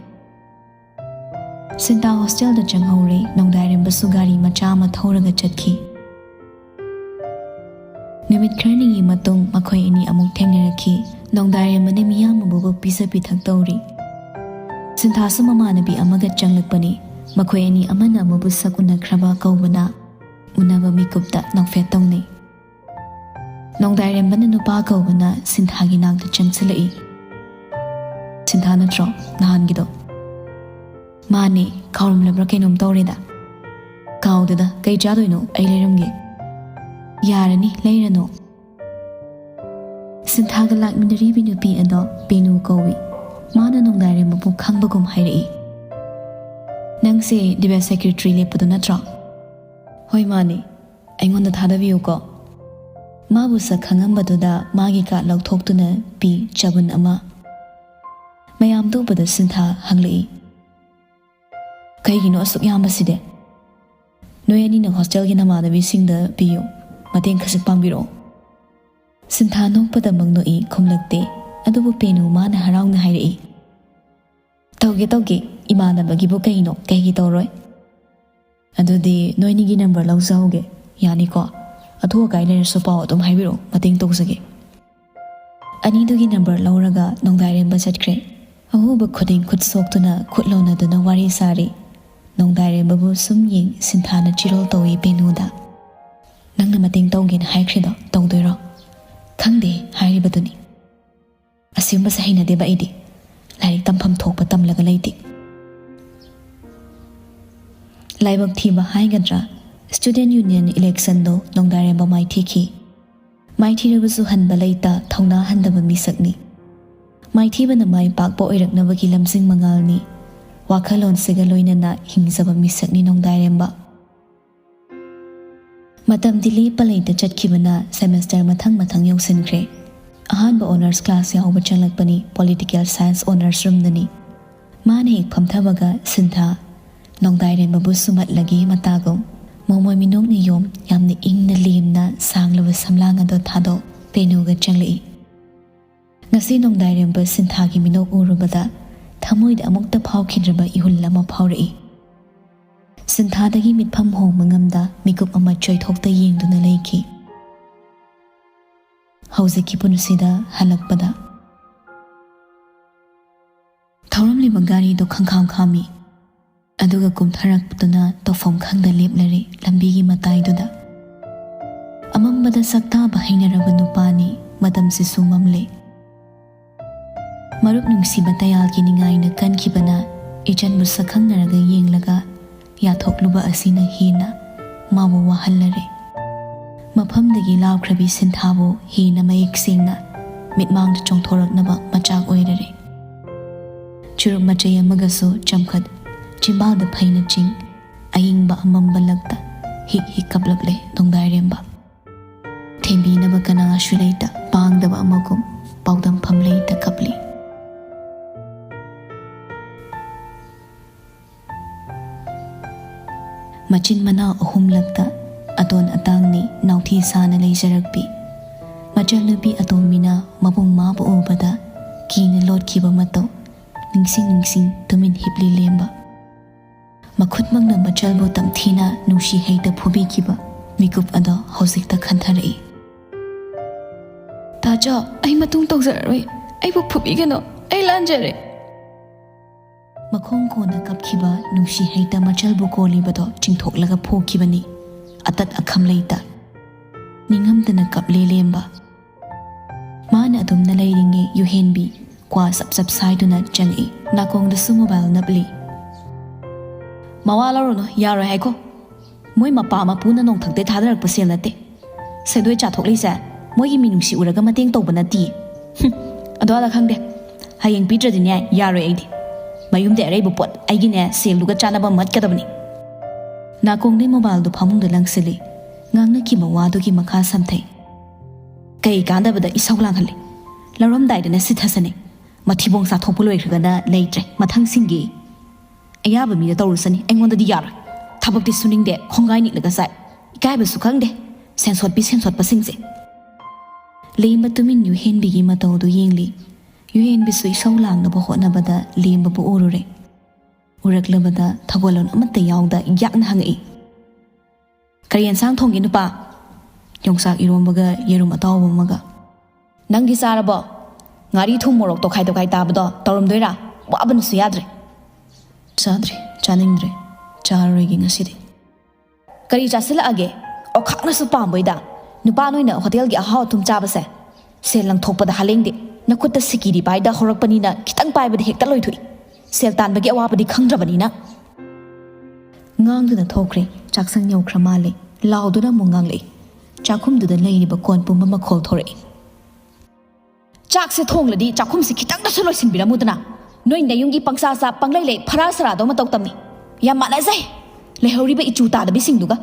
ꯁꯤꯟꯊꯥ ꯍꯣꯁꯇꯦꯜꯗ ꯆꯪꯍꯧꯔꯦ꯫ ꯅꯣꯡꯗꯥꯏꯔꯦꯝꯕꯁꯨ ꯒꯥꯔꯤ ꯃꯆꯥ ꯑꯃ ꯊꯧꯔꯒ ꯆꯠꯈꯤ꯫ ꯅꯨꯃꯤꯠ ꯈꯔꯅꯤꯒꯤ ꯃꯇꯨꯡ ꯃꯈꯣꯏ ꯑꯅꯤ ꯑꯃꯨꯛ ꯊꯦꯡꯅꯔꯛꯈꯤ꯫ ꯅꯣꯡꯗꯥꯏꯔꯦꯝꯕꯅ ꯃꯤꯌꯥꯝ ꯑꯃꯕꯨ ꯄꯤꯖ ꯄꯤꯊꯛ ꯇꯧꯔꯤ꯫ ꯁꯤꯟꯊꯥꯁꯨ ꯃꯃꯥꯟꯅꯕꯤ ꯑꯃꯒ ꯆꯪꯂꯛꯄꯅꯤ꯫ ꯃꯈꯣꯏ ꯑꯅꯤ ꯑꯃꯅ ꯑꯃꯕꯨ ꯁꯛ ꯎꯅꯈ꯭ꯔꯕ ꯀꯧꯕꯅ ꯎꯅꯕ ꯃꯤꯀꯨꯞꯇ ꯅꯣꯛꯐꯦꯠ ꯇꯧꯅꯩ꯫ ꯅꯣꯡꯗꯥꯏꯔꯦꯝꯕꯅ ꯅꯨꯄꯥ ꯀꯧꯕꯅ ꯁꯤꯟꯊꯥꯒꯤ ꯅꯥꯛꯇ ꯆꯪꯁꯤꯜꯂꯛꯏ꯫ "ꯁꯤꯟꯊꯥ ꯅꯠꯇ꯭ꯔꯣ ꯅꯍꯥꯟꯒꯤꯗꯣ?" "ꯃꯥꯅꯦ, ꯀꯥꯎꯔꯝꯂꯕ꯭ꯔꯥ ꯀꯩꯅꯣꯝ ꯇꯧꯔꯦꯗ?" "ꯀꯥꯎꯗꯦꯗ, ꯀꯩ ꯆꯥꯗꯣꯏꯅꯣ? ꯑꯩ ꯂꯩꯔꯝꯒꯦ꯫" "ꯌꯥꯔꯅꯤ, ꯂꯩꯔꯅꯨ꯫" ꯁꯤꯟꯊꯥꯒ ꯂꯥꯛꯃꯤꯟꯅꯔꯤꯕꯤ ꯅꯨꯄꯤ ꯑꯗꯣ ꯄꯦꯅꯨ ꯀꯧꯏ꯫ ꯃꯥꯅ ꯅꯣꯡꯗꯥꯏꯔꯦꯝꯕꯕꯨ ꯈꯪꯕꯒꯨꯝ ꯍꯥꯏꯔꯛꯏ꯫ "ꯅꯪꯁꯦ ꯗꯤꯕꯦꯠ ꯁꯦꯀ꯭ꯔꯦꯇꯔꯤ ꯂꯦꯞꯄꯗꯨ ꯅꯠꯇ꯭ꯔꯣ?" "ꯍꯣꯏ, ꯃꯥꯅꯦ꯫ ꯑꯩꯉꯣꯟꯗ ꯊꯥꯗꯕꯤꯌꯨꯀꯣ꯫" ꯃꯥꯕꯨ ꯁꯛ ꯈꯪꯉꯝꯕꯗꯨꯗ ꯃꯥꯒꯤ ꯀꯥꯔꯗ ꯂꯧꯊꯣꯛꯇꯨꯅ ꯄꯤ ꯆꯕꯨꯟ ꯑꯃ꯫ ꯃꯌꯥꯝꯗ ꯎꯕꯗ ꯁꯤꯟꯊꯥ ꯍꯪꯂꯛꯏ, "ꯀꯩꯒꯤꯅꯣ ꯑꯁꯨꯛ ꯌꯥꯝꯕꯁꯤꯗꯤ? ꯅꯣꯏ ꯑꯅꯤꯅ ꯍꯣꯁꯇꯦꯜꯒꯤ ꯅꯃꯥꯟꯅꯕꯤꯁꯤꯡꯗ ꯄꯤꯌꯨ, ꯃꯇꯦꯡ ꯈꯖꯤꯛ ꯄꯥꯡꯕꯤꯔꯛꯑꯣ꯫" ꯁꯤꯟꯊꯥ ꯅꯣꯛꯄꯗꯃꯛ ꯅꯣꯛꯏ, ꯈꯨꯝꯂꯛꯇꯦ꯫ ꯑꯗꯨꯕꯨ ꯄꯦꯅꯨ ꯃꯥꯅ ꯍꯔꯥꯎꯅ ꯍꯥꯏꯔꯛꯏ, "ꯇꯧꯒꯦ, ꯇꯧꯒꯦ꯫ ꯏꯃꯥꯟꯅꯕꯒꯤꯕꯨ ꯀꯩꯅꯣ? ꯀꯩꯒꯤ ꯇꯧꯔꯣꯏ? ꯑꯗꯨꯗꯤ ꯅꯣꯏꯅꯤꯒꯤ ꯅꯝꯕꯔ ꯂꯧꯖꯍꯧꯒꯦ꯫ ꯌꯥꯅꯤꯀꯣ? ꯑꯊꯨ ꯑꯀꯥꯏ ꯂꯩꯔꯁꯨ ꯄꯥꯎ ꯑꯗꯨꯝ ꯍꯥꯏꯕꯤꯔꯛꯑꯣ, ꯃꯇꯦꯡ ꯇꯧꯖꯒꯦ꯫" ꯑꯅꯤꯗꯨꯒꯤ ꯅꯝꯕꯔ ꯂꯧꯔꯒ ꯅꯣꯡꯗꯥꯏꯔꯦꯝꯕ ꯆꯠꯈ꯭ꯔꯦ꯫ ꯑꯍꯣꯕ ꯈꯨꯗꯤꯡ ꯈꯨꯠ ꯁꯣꯛꯇꯨꯅ ꯈꯨꯠ ꯂꯣꯟꯅꯗꯨꯅ ꯋꯥꯔꯤ ꯁꯥꯔꯤ꯫ ꯅꯣꯡꯗꯥꯏꯔꯦꯝꯕꯕꯨ ꯁꯨꯝ ꯌꯦꯡ ꯁꯤꯟꯊꯥꯅ ꯆꯤꯔꯣꯜ ꯇꯧꯏ ꯄꯦꯅꯨꯗ꯫ "ꯅꯪꯅ ꯃꯇꯦꯡ ꯇꯧꯒꯦꯅ ꯍꯥꯏꯈ꯭ꯔꯤꯗꯣ ꯇꯧꯗꯣꯏꯔꯣ?" "ꯈꯪꯗꯦ ꯍꯥꯏꯔꯤꯕꯗꯨꯅꯤ꯫ ꯑꯁꯤꯒꯨꯝꯕꯁꯦ ꯍꯩꯅꯗꯦꯕ ꯑꯩꯗꯤ꯫ ꯂꯥꯏꯔꯤꯛ ꯇꯝꯐꯝ ꯊꯣꯛꯄ ꯇꯝꯂꯒ ꯂꯩꯇꯦ꯫" ꯂꯥꯏꯕꯛ ꯊꯤꯕ ꯍꯥꯏꯒꯗ꯭ꯔꯥ, ꯁ꯭ꯇꯨꯗꯦꯟꯠ ꯌꯨꯅꯤꯌꯟ ꯏꯂꯦꯛꯁꯟꯗꯣ ꯅꯣꯡꯗꯥꯏꯔꯦꯝꯕ ꯃꯥꯏꯊꯤꯈꯤ꯫ ꯃꯥꯏꯊꯤꯔꯕꯁꯨ ꯍꯟꯕ ꯂꯩꯇ ꯊꯧꯅꯥ ꯍꯟꯗꯕ ꯃꯤꯁꯛꯅꯤ꯫ ꯃꯥꯏꯊꯤꯕꯅ ꯃꯥꯏ ꯄꯥꯛꯄ ꯑꯣꯏꯔꯛꯅꯕꯒꯤ ꯂꯝꯖꯤꯡ ꯃꯉꯥꯜꯅꯤ꯫ ꯋꯥꯈꯜꯂꯣꯟꯁꯤꯒ ꯂꯣꯏꯅꯅ ꯍꯤꯡꯖꯕ ꯃꯤꯁꯛꯅꯤ ꯅꯣꯡꯗꯥꯏꯔꯦꯝꯕ꯫ ꯃꯇꯝꯗꯤ ꯂꯦꯞꯄ ꯂꯩꯇ ꯆꯠꯈꯤꯕꯅ ꯁꯦꯃꯦꯁꯇꯔ ꯃꯊꯪ ꯃꯊꯪ ꯌꯧꯁꯤꯟꯈ꯭ꯔꯦ꯫ ꯑꯍꯥꯟꯕ ꯑꯣꯅꯔꯁ ꯀ꯭ꯂꯥꯁ ꯌꯥꯎꯕ ꯆꯪꯂꯛꯄꯅꯤ, ꯄꯣꯂꯤꯇꯤꯀꯦꯜ ꯁꯥꯏꯟꯁ ꯑꯣꯅꯔꯁ ꯔꯨꯝꯗꯅꯤ꯫ ꯃꯥꯅ ꯍꯦꯛ ꯐꯝꯊꯕꯒ ꯁꯤꯟꯊꯥ ꯅꯣꯡꯗꯥꯏꯔꯦꯝꯕꯕꯨ ꯁꯨꯝꯍꯠꯂꯒꯦ ꯃꯇꯥꯒꯨꯝ ꯃꯣꯃꯣꯏ ꯃꯤꯅꯣꯛꯅ ꯌꯣꯝ ꯌꯥꯝꯅ ꯏꯪꯅ ꯂꯦꯝꯅ ꯁꯥꯡꯂꯕ ꯁꯝꯂꯥꯡ ꯑꯗꯣ ꯊꯥꯗꯣꯛ ꯄꯦꯅꯨꯒ ꯆꯪꯂꯛꯏ꯫ ꯉꯁꯤ ꯅꯣꯡꯗꯥꯏꯔꯦꯝꯕ ꯁꯤꯟꯊꯥꯒꯤ ꯃꯤꯅꯣꯛ ꯎꯔꯨꯕꯗ ꯊꯃꯣꯏꯗ ꯑꯃꯨꯛꯇ ꯐꯥꯎꯈꯤꯗ꯭ꯔꯕ ꯏꯍꯨꯜ ꯑꯃ ꯐꯥꯎꯔꯛꯏ꯫ ꯁꯤꯟꯊꯥꯗꯒꯤ ꯃꯤꯠꯐꯝ ꯍꯣꯡꯕ ꯉꯝꯗ ꯃꯤꯀꯨꯞ ꯑꯃ ꯆꯣꯏꯊꯣꯛꯇ ꯌꯦꯡꯗꯨꯅ ꯂꯩꯈꯤ꯫ ꯍꯧꯖꯤꯛꯀꯤ ꯄꯨꯟꯁꯤꯗ ꯍꯜꯂꯛꯄꯗ ꯊꯧꯔꯝꯂꯤꯕ ꯒꯥꯔꯤꯗꯨ ꯈꯪꯈꯥꯝ ꯈꯥꯝꯃꯤ꯫ ꯑꯗꯨꯒ ꯀꯨꯝꯊꯔꯛꯇꯨꯅ ꯇꯧꯐꯝ ꯈꯪꯗ ꯂꯦꯞꯂꯔꯦ ꯂꯝꯕꯤꯒꯤ ꯃꯇꯥꯏꯗꯨꯗ꯫ ꯑꯃꯝꯕꯗ ꯁꯛꯇꯥꯕ ꯍꯩꯅꯔꯕ ꯅꯨꯄꯥꯅꯤ, ꯃꯇꯝꯁꯤꯁꯨ ꯃꯝꯂꯦ꯫ ꯃꯔꯨꯞ ꯅꯨꯡꯁꯤꯕ ꯇꯌꯥꯜꯒꯤ ꯅꯤꯡꯉꯥꯏꯅ ꯀꯟꯈꯤꯕꯅ ꯏꯆꯟꯕꯨ ꯁꯛꯈꯪꯅꯔꯒ ꯌꯦꯡꯂꯒ ꯌꯥꯊꯣꯛꯂꯨꯕ ꯑꯁꯤꯅ ꯍꯦꯟꯅ ꯃꯥꯕꯨ ꯋꯥꯍꯜꯂꯔꯦ꯫ ꯃꯐꯝꯗꯒꯤ ꯂꯥꯞꯈ꯭ꯔꯕꯤ ꯁꯤꯟꯊꯥꯕꯨ ꯍꯦꯟꯅ ꯃꯌꯦꯛ ꯁꯦꯡꯅ ꯃꯤꯠꯃꯥꯡꯗ ꯆꯣꯡꯊꯣꯔꯛꯅꯕ ꯃꯆꯥꯛ ꯑꯣꯏꯔꯔꯦ꯫ ꯆꯨꯔꯨꯞ ꯃꯆꯩ ꯑꯃꯒꯁꯨ ꯆꯝꯈꯠ, ꯆꯤꯝꯕꯥꯜꯗ ꯐꯩꯅ ꯆꯤꯡ, ꯑꯏꯪꯕ ꯑꯃꯝꯕ ꯂꯛꯇ ꯍꯤꯛ ꯍꯤꯛ ꯀꯞꯂꯛꯂꯦ ꯅꯣꯡꯗꯥꯏꯔꯦꯝꯕ꯫ ꯊꯦꯝꯕꯤꯅꯕ ꯀꯅꯥꯁꯨ ꯂꯩꯇ, ꯄꯥꯡꯗꯕ ꯑꯃꯒꯨꯝ ꯄꯥꯎꯗꯝꯐꯝ ꯂꯩꯇ ꯀꯞꯂꯤ꯫ ꯃꯆꯤꯟ ꯃꯅꯥꯎ ꯑꯍꯨꯝꯂꯛꯇ ꯑꯇꯣꯟ ꯑꯇꯥꯡꯅꯤ ꯅꯥꯎꯊꯤ ꯁꯥꯅ ꯂꯩꯖꯔꯛꯄꯤ꯫ ꯃꯆꯜꯅꯨꯄꯤ ꯑꯇꯣꯝꯕꯤꯅ ꯃꯕꯨꯡ ꯃꯥꯕꯨ ꯎꯕꯗ ꯀꯤꯅ ꯂꯣꯠꯈꯤꯕ ꯃꯇꯧ ꯅꯤꯡꯁꯤꯡ ꯅꯤꯡꯁꯤꯡ ꯇꯨꯃꯤꯟ ꯍꯤꯞꯂꯤ ꯂꯦꯝꯕ꯫ ꯃꯈꯨꯠꯃꯛꯅ ꯃꯆꯜꯕꯨ ꯇꯝꯊꯤꯅ ꯅꯨꯡꯁꯤ ꯍꯩꯇ ꯐꯨꯕꯤꯈꯤꯕ ꯃꯤꯀꯨꯞ ꯑꯗꯣ ꯍꯧꯖꯤꯛꯇ ꯈꯟꯊꯔꯛꯏ꯫ "ꯇꯥꯆꯧ, ꯑꯩ ꯃꯇꯨꯡ ꯇꯧꯖꯔꯔꯣꯏ꯫ ꯑꯩꯕꯨ ꯐꯨꯕꯤꯒꯅꯨ꯫ ꯑꯩ ꯂꯥꯟꯖꯔꯦ꯫" ꯃꯈꯣꯡ ꯀꯣꯟꯅ ꯀꯞꯈꯤꯕ ꯅꯨꯡꯁꯤ ꯍꯩꯇ ꯃꯆꯜꯕꯨ ꯀꯣꯜꯂꯤꯕꯗꯣ ꯆꯤꯡꯊꯣꯛꯂꯒ ꯐꯨꯈꯤꯕꯅꯤ꯫ ꯑꯇꯠ ꯑꯈꯝ ꯂꯩꯇ ꯅꯤꯡꯉꯝꯗꯅ ꯀꯞꯂꯦ ꯂꯦꯝꯕ꯫ ꯃꯥꯅ ꯑꯗꯨꯝꯅ ꯂꯩꯔꯤꯉꯩ ꯌꯨꯍꯦꯟꯕꯤ ꯀ꯭ꯋꯥ ꯁꯞ ꯁꯞ ꯁꯥꯏꯗꯨꯅ ꯆꯪꯉꯛꯏ꯫ ꯅꯥꯀꯣꯡꯗꯁꯨ ꯃꯣꯕꯥꯏꯜ ꯅꯞꯂꯤ꯫ "ꯃꯋꯥ ꯂꯧꯔꯨꯅꯨ, ꯌꯥꯔꯣꯏ ꯍꯥꯏꯀꯣ꯫ ꯃꯣꯏ ꯃꯄꯥ ꯃꯄꯨꯅ ꯅꯣꯡꯊꯛꯇꯩ ꯊꯥꯗꯔꯛꯄ ꯁꯦꯜ ꯅꯠꯇꯦ꯫ ꯁꯦꯟꯗꯣꯏ ꯆꯥꯊꯣꯛꯂꯤꯁꯦ ꯃꯣꯏꯒꯤ ꯃꯤꯅꯨꯡꯁꯤ ꯎꯔꯒ ꯃꯇꯦꯡ ꯇꯧꯕ ꯅꯠꯇꯤꯌꯦ꯫ ꯍꯨꯝ, ꯑꯗꯣ ꯑꯗ ꯈꯪꯗꯦ꯫ ꯍꯌꯦꯡ ꯄꯤꯗ꯭ꯔꯗꯤꯅꯦ, ꯌꯥꯔꯣꯏ ꯑꯩꯗꯤ꯫ ꯃꯌꯨꯝꯗ ꯑꯔꯩꯕ ꯄꯣꯠ ꯑꯩꯒꯤꯅꯦ ꯁꯦꯜꯗꯨꯒ ꯆꯥꯅꯕ ꯃꯠꯀꯗꯕꯅꯤ꯫" ꯅꯥꯀꯣꯡꯗꯩ ꯃꯣꯕꯥꯏꯜꯗꯨ ꯐꯃꯨꯡꯗ ꯂꯪꯁꯤꯜꯂꯤ꯫ ꯉꯥꯡꯅꯈꯤꯕ ꯋꯥꯗꯨꯒꯤ ꯃꯈꯥ ꯁꯝꯊꯩ꯫ "ꯀꯩ ꯀꯥꯟꯗꯕꯗ ꯏꯁꯧ ꯂꯥꯡꯍꯜꯂꯤ? ꯂꯧꯔꯝꯗꯥꯏꯗꯅ ꯁꯤꯊꯁꯅꯤ꯫ ꯃꯊꯤꯕꯣꯡ ꯆꯥꯊꯣꯛꯄ ꯂꯣꯏꯈ꯭ꯔꯒꯅ ꯂꯩꯇ꯭ꯔꯦ꯫ ꯃꯊꯪꯁꯤꯡꯒꯤ ꯑꯌꯥꯕ ꯃꯤꯗ ꯇꯧꯔꯨꯁꯅꯤ꯫ ꯑꯩꯉꯣꯟꯗꯗꯤ ꯌꯥꯔꯣꯏ꯫ ꯊꯕꯛꯇꯤ ꯁꯨꯅꯤꯡꯗꯦ꯫ ꯈꯣꯡꯒꯥꯏ ꯅꯤꯛꯂꯒ ꯆꯥꯏ꯫ ꯏꯀꯥꯏꯕꯁꯨ ꯈꯪꯗꯦ꯫ ꯁꯦꯟꯁꯣꯠꯄꯤ ꯁꯦꯟꯁꯣꯠꯄꯁꯤꯡꯁꯦ꯫" ꯂꯦꯝꯕ ꯇꯨꯃꯤꯟ ꯌꯨꯍꯦꯟꯕꯤꯒꯤ ꯃꯇꯧꯗꯨ ꯌꯦꯡꯂꯤ꯫ ꯌꯨꯍꯦꯟꯕꯤꯁꯨ ꯏꯁꯧ ꯂꯥꯡꯅꯕ ꯍꯣꯠꯅꯕꯗ ꯂꯦꯝꯕꯕꯨ ꯎꯔꯨꯔꯦ꯫ ꯎꯔꯛꯂꯕꯗ ꯊꯧꯒꯜꯂꯣꯟ ꯑꯃꯠꯇ ꯌꯥꯎꯗ ꯌꯥꯛꯅ ꯍꯪꯉꯛꯏ꯫ "ꯀꯔꯤ ꯑꯦꯟꯁꯥꯡ ꯊꯣꯡꯒꯦ ꯅꯨꯄꯥ?" "ꯌꯣꯡꯆꯥꯛ ꯏꯔꯣꯝꯕꯒ ꯌꯦꯔꯨꯝ ꯑꯇꯥꯎꯕ ꯑꯃꯒ꯫" "ꯅꯪꯒꯤ ꯆꯥꯔꯕꯣ? ꯉꯥꯔꯤ ꯊꯨꯝ ꯃꯣꯔꯣꯛ ꯇꯣꯈꯥꯏ ꯇꯣꯈꯥꯏ ꯇꯥꯕꯗꯣ ꯇꯧꯔꯝꯗꯣꯏꯔꯥ? ꯋꯥꯕꯅꯁꯨ ꯌꯥꯗ꯭ꯔꯦ꯫" "ꯆꯥꯗ꯭ꯔꯤ, ꯆꯥꯅꯤꯡꯗ꯭ꯔꯦ, ꯆꯥꯔꯔꯣꯏꯒꯦ ꯉꯁꯤꯗꯤ꯫" "ꯀꯔꯤ ꯆꯥꯁꯤꯜꯂꯛꯑꯒꯦ? ꯑꯣꯈꯥꯛꯅꯁꯨ ꯄꯥꯝꯕꯣꯏꯗ꯫ ꯅꯨꯄꯥ ꯅꯣꯏꯅ ꯍꯣꯇꯦꯜꯒꯤ ꯑꯍꯥꯎ ꯑꯊꯨꯝ ꯆꯥꯕꯁꯦ꯫ ꯁꯦꯜ ꯂꯪꯊꯣꯛꯄꯗ ꯍꯥꯂꯦꯡꯗꯦ꯫ ꯅꯈꯨꯠꯇ ꯁꯤꯀꯤꯔꯤ ꯄꯥꯏꯗ ꯍꯧꯔꯛꯄꯅꯤꯅ ꯈꯤꯇꯪ ꯄꯥꯏꯕꯗ ꯍꯦꯛꯇ ꯂꯣꯏꯊꯣꯛꯏ꯫ ꯁꯦꯜ ꯇꯥꯟꯕꯒꯤ ꯑꯋꯥꯕꯗꯤ ꯈꯪꯗ꯭ꯔꯕꯅꯤꯅ꯫" ꯉꯥꯡꯗꯨꯅ ꯊꯣꯛꯈ꯭ꯔꯦ꯫ ꯆꯥꯛꯁꯪ ꯌꯧꯈ꯭ꯔ ꯃꯥꯜꯂꯦ꯫ ꯂꯥꯎꯗꯨꯅ ꯑꯃꯨꯛ ꯉꯥꯡꯂꯛꯏ꯫ ꯆꯥꯛꯈꯨꯝꯗꯨꯗ ꯂꯩꯔꯤꯕ ꯀꯣꯟ ꯄꯨꯝꯕ ꯃꯈꯣꯜ ꯊꯣꯔꯛꯏ꯫ ꯆꯥꯛꯁꯦ ꯊꯣꯡꯂꯗꯤ ꯆꯥꯛꯈꯨꯝꯁꯦ ꯈꯤꯇꯪꯗꯁꯨ ꯂꯣꯏꯁꯤꯟꯕꯤꯔꯝꯃꯨꯗꯅ꯫ ꯅꯣꯏ ꯅꯌꯨꯝꯒꯤ ꯄꯪꯆꯥ ꯆꯥ ꯄꯪꯂꯩ ꯂꯩ ꯐꯔꯥ ꯁꯔꯥꯗꯧ ꯃꯇꯧ ꯇꯝꯃꯤ꯫ ꯌꯥꯝ ꯃꯥꯟꯅꯖꯩ꯫ ꯂꯩꯍꯧꯔꯤꯕ ꯏꯆꯨ ꯇꯥꯗꯕꯤꯁꯤꯡꯗꯨꯒ꯫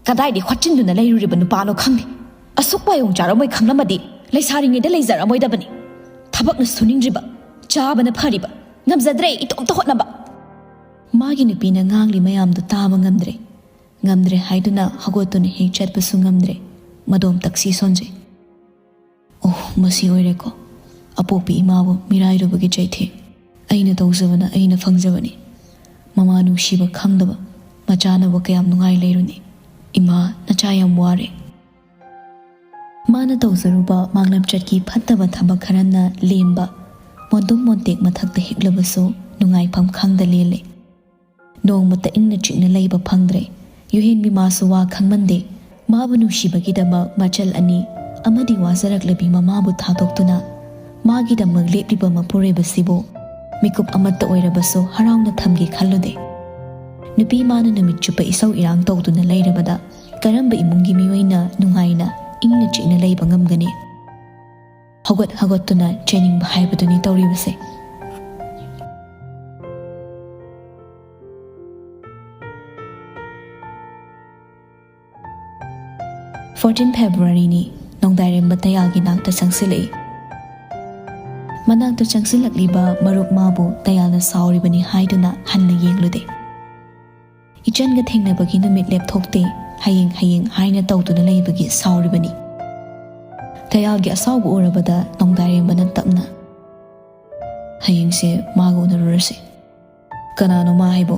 ꯀꯗꯥꯏꯗꯩ ꯍꯣꯠꯆꯤꯟꯗꯨꯅ ꯂꯩꯔꯨꯔꯤꯕ ꯅꯨꯄꯥꯅꯣ ꯈꯪꯗꯦ꯫ ꯑꯁꯨꯛ ꯋꯥꯌꯣꯡ ꯆꯥꯔꯝꯃꯣꯏ ꯈꯪꯂꯝꯃꯗꯤ ꯂꯩꯁꯥꯔꯤꯉꯩꯗ ꯂꯩꯖꯔꯝꯃꯣꯏꯗꯕꯅꯤ꯫ ꯊꯕꯛꯅ ꯁꯨꯅꯤꯡꯗ꯭ꯔꯤꯕ, ꯆꯥꯕꯅ ꯐꯔꯤꯕ, ꯉꯝꯖꯗ꯭ꯔꯦ ꯏꯇꯣꯝꯇ ꯍꯣꯠꯅꯕ꯫ ꯃꯥꯒꯤ ꯅꯨꯄꯤꯅ ꯉꯥꯡꯂꯤ ꯃꯌꯥꯝꯗꯨ ꯇꯥꯕ ꯉꯝꯗ꯭ꯔꯦ꯫ ꯉꯝꯗ꯭ꯔꯦ ꯍꯥꯏꯗꯨꯅ ꯍꯧꯒꯠꯇꯨꯅ ꯍꯦꯛ ꯆꯠꯄꯁꯨ ꯉꯝꯗ꯭ꯔꯦ꯫ ꯃꯗꯣꯝ ꯇꯛꯁꯤ ꯁꯣꯟꯖꯩ꯫ ꯑꯣ, ꯃꯁꯤ ꯑꯣꯏꯔꯦꯀꯣ꯫ ꯑꯄꯣꯛꯄꯤ ꯏꯃꯥꯕꯨ ꯃꯤꯔꯥꯏꯔꯨꯕꯒꯤ ꯆꯩꯊꯦꯡ꯫ ꯑꯩꯅ ꯇꯧꯖꯕꯅ ꯑꯩꯅ ꯐꯪꯖꯕꯅꯤ꯫ ꯃꯃꯥ ꯅꯨꯡꯁꯤꯕ ꯈꯪꯗꯕ ꯃꯆꯥꯅꯕꯨ ꯀꯌꯥꯝ ꯅꯨꯡꯉꯥꯏ ꯂꯩꯔꯨꯅꯤ꯫ ꯏꯃꯥ, ꯅꯆꯥ ꯌꯥꯝ ꯋꯥꯔꯦ꯫ ꯃꯥꯅ ꯇꯧꯖꯔꯨꯕ ꯃꯥꯡꯂꯝꯆꯠꯀꯤ ꯐꯠꯇꯕ ꯊꯕꯛ ꯈꯔꯅ ꯂꯦꯝꯕ ꯃꯣꯟꯗꯨꯝ ꯃꯣꯟꯇꯦꯛ ꯃꯊꯛꯇ ꯍꯤꯞꯂꯕꯁꯨ ꯅꯨꯡꯉꯥꯏꯐꯝ ꯈꯪꯗ ꯂꯦꯜꯂꯦ꯫ ꯅꯣꯡꯃꯇ ꯏꯪꯅ ꯆꯤꯛꯅ ꯂꯩꯕ ꯐꯪꯗ꯭ꯔꯦ꯫ ꯌꯨꯍꯦꯟꯕꯤ ꯃꯥꯁꯨ ꯋꯥ ꯈꯪꯃꯟꯗꯦ꯫ ꯃꯥꯕꯨ ꯅꯨꯡꯁꯤꯕꯒꯤꯗꯃꯛ ꯃꯆꯜ ꯑꯅꯤ ꯑꯃꯗꯤ ꯋꯥꯖꯔꯛꯂꯕꯤ ꯃꯃꯥꯕꯨ ꯊꯥꯗꯣꯛꯇꯨꯅ ꯃꯥꯒꯤꯗꯃꯛ ꯂꯦꯞꯂꯤꯕ ꯃꯄꯨꯔꯣꯏꯕꯁꯤꯕꯨ ꯃꯤꯀꯨꯞ ꯑꯃꯠꯇ ꯑꯣꯏꯔꯕꯁꯨ ꯍꯔꯥꯎꯅ ꯊꯝꯒꯦ ꯈꯜꯂꯨꯗꯦ꯫ ꯅꯨꯄꯤ ꯃꯥꯅ ꯅꯨꯃꯤꯠ ꯆꯨꯞꯄ ꯏꯁꯧ ꯏꯔꯥꯡ ꯇꯧꯗꯨꯅ ꯂꯩꯔꯕꯗ ꯀꯔꯝꯕ ꯏꯃꯨꯡꯒꯤ ꯃꯤꯑꯣꯏꯅ ꯅꯨꯡꯉꯥꯏꯅ ꯏꯪꯅ ꯆꯤꯛꯅ ꯂꯩꯕ ꯉꯝꯒꯅꯤ? ꯍꯧꯒꯠ ꯍꯧꯒꯠꯇꯨꯅ ꯆꯦꯟꯅꯤꯡꯕ ꯍꯥꯏꯕꯗꯨꯅꯤ ꯇꯧꯔꯤꯕꯁꯦ꯫ Fourteen Februaryꯅꯤ꯫ ꯅꯣꯡꯗꯥꯏꯔꯦꯝꯕ ꯇꯌꯥꯜꯒꯤ ꯅꯥꯛꯇ ꯆꯪꯁꯤꯜꯂꯛꯏ꯫ ꯃꯅꯥꯛꯇ ꯆꯪꯁꯤꯜꯂꯛꯂꯤꯕ ꯃꯔꯨꯞ ꯃꯥꯕꯨ ꯇꯌꯥꯜꯅ ꯁꯥꯎꯔꯤꯕꯅꯤ ꯍꯥꯏꯗꯨꯅ ꯍꯟꯅ ꯌꯦꯡꯂꯨꯗꯦ꯫ ꯏꯆꯟꯒ ꯊꯦꯡꯅꯕꯒꯤ ꯅꯨꯃꯤꯠ ꯂꯦꯞꯊꯣꯛꯇꯦ꯫ ꯍꯌꯦꯡ, ꯍꯌꯦꯡ ꯍꯥꯏꯅ ꯇꯧꯗꯨꯅ ꯂꯩꯕꯒꯤ ꯁꯥꯎꯔꯤꯕꯅꯤ꯫ ꯇꯌꯥꯜꯒꯤ ꯑꯁꯥꯎꯕ ꯎꯔꯕꯗ ꯅꯣꯡꯗꯥꯏꯔꯦꯝꯕꯅ ꯇꯞꯅ, "ꯍꯌꯦꯡꯁꯦ ꯃꯥꯒ ꯎꯅꯔꯨꯔꯁꯤ꯫" "ꯀꯅꯥꯅꯣ ꯃꯥ ꯍꯥꯏꯕꯣ?"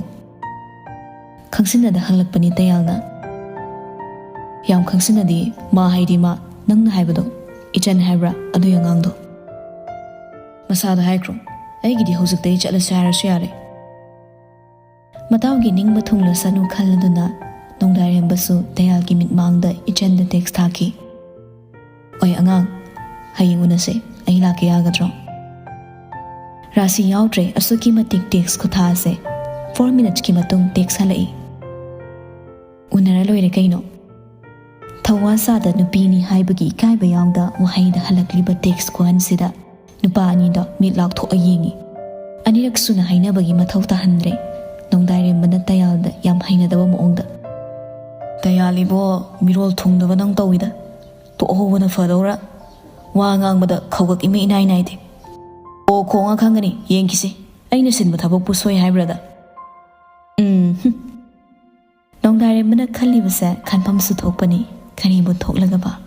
ꯈꯪꯁꯤꯟꯅꯗ ꯍꯪꯂꯛꯄꯅꯤ ꯇꯌꯥꯜꯅ꯫ "ꯌꯥꯝ ꯈꯪꯁꯤꯟꯅꯗꯤ, ꯃꯥ ꯍꯥꯏꯗꯤ ꯃꯥ, ꯅꯪꯅ ꯍꯥꯏꯕꯗꯣ, ꯏꯆꯟ ꯍꯥꯏꯕ꯭ꯔꯥ, ꯑꯗꯨꯏ ꯑꯉꯥꯡꯗꯣ꯫ ꯃꯁꯥꯗ ꯍꯥꯏꯈ꯭ꯔꯣ, ꯑꯩꯒꯤꯗꯤ ꯍꯧꯖꯤꯛꯇꯩ ꯆꯠꯂꯁꯦ ꯍꯥꯏꯔꯁꯨ ꯌꯥꯔꯦ꯫" ꯃꯇꯥꯎꯒꯤ ꯅꯤꯡꯕ ꯊꯨꯡꯂꯁꯅꯨ ꯈꯜꯂꯗꯨꯅ ꯅꯣꯡꯗꯥꯏꯔꯦꯝꯕꯁꯨ ꯇꯌꯥꯜꯒꯤ ꯃꯤꯠꯃꯥꯡꯗ ꯏꯆꯟꯗ text ꯊꯥꯈꯤ꯫ "ꯑꯣꯏ ꯑꯉꯥꯡ, ꯍꯌꯦꯡ ꯎꯅꯁꯦ, ꯑꯩ ꯂꯥꯛꯀꯦ ꯌꯥꯒꯗ꯭ꯔꯣ?" ꯔꯥꯁꯤ ꯌꯥꯎꯗ꯭ꯔꯦ ꯑꯁꯨꯛꯀꯤ ꯃꯇꯤꯛ text ꯈꯨꯊꯥꯁꯦ꯫ Four minutesꯀꯤ ꯃꯇꯨꯡ text ꯍꯜꯂꯛꯏ꯫ "ꯎꯅꯔ ꯂꯣꯏꯔꯦ ꯀꯩꯅꯣ?" ꯊꯧꯋꯥ ꯁꯥꯗ ꯅꯨꯄꯤꯅꯤ ꯍꯥꯏꯕꯒꯤ ꯏꯀꯥꯏꯕ ꯌꯥꯎꯗ ꯋꯥꯍꯩꯗ ꯍꯜꯂꯛꯂꯤꯕ ꯇꯦꯛꯁ ꯈꯨꯍꯟꯁꯤꯗ ꯅꯨꯄꯥ ꯑꯅꯤꯗꯣ ꯃꯤꯠ ꯂꯥꯎꯊꯣꯛꯑ ꯌꯦꯡꯉꯤ꯫ ꯑꯅꯤꯔꯛ ꯁꯨꯅ ꯍꯥꯏꯅꯕꯒꯤ ꯃꯊꯧ ꯇꯥꯍꯟꯗ꯭ꯔꯦ꯫ ꯅꯣꯡꯗꯥꯏꯔꯦꯝꯕꯅ ꯇꯌꯥꯜꯗ ꯌꯥꯝ ꯍꯩꯅꯗꯕ ꯃꯑꯣꯡꯗ, "ꯇꯌꯥꯜ ꯏꯕꯣ, ꯃꯤꯔꯣꯜ ꯊꯨꯡꯗꯕ ꯅꯪ ꯇꯧꯏꯗ꯫ ꯇꯣꯛꯍꯧꯕꯅ ꯐꯗꯧꯔꯥ? ꯋꯥ ꯉꯥꯡꯕꯗ ꯈꯧꯒꯛ ꯏꯃ ꯏꯅꯥꯏ ꯅꯥꯏꯗꯦ꯫ ꯑꯣ, ꯈꯣꯡꯉ ꯈꯪꯒꯅꯤ, ꯌꯦꯡꯈꯤꯁꯤ꯫ ꯑꯩꯅ ꯁꯤꯟꯕ ꯊꯕꯛꯄꯨ ꯁꯣꯏ ꯍꯥꯏꯕ꯭ꯔꯥꯗ?" ꯎꯝ, ꯍꯨꯝ꯫ ꯅꯣꯡꯗꯥꯏꯔꯦꯝꯕꯅ ꯈꯜꯂꯤꯕꯁꯦ ꯈꯟꯐꯝꯁꯨ ꯊꯣꯛꯄꯅꯤ, ꯀꯔꯤꯕꯨ ꯊꯣꯛꯂꯒꯕ?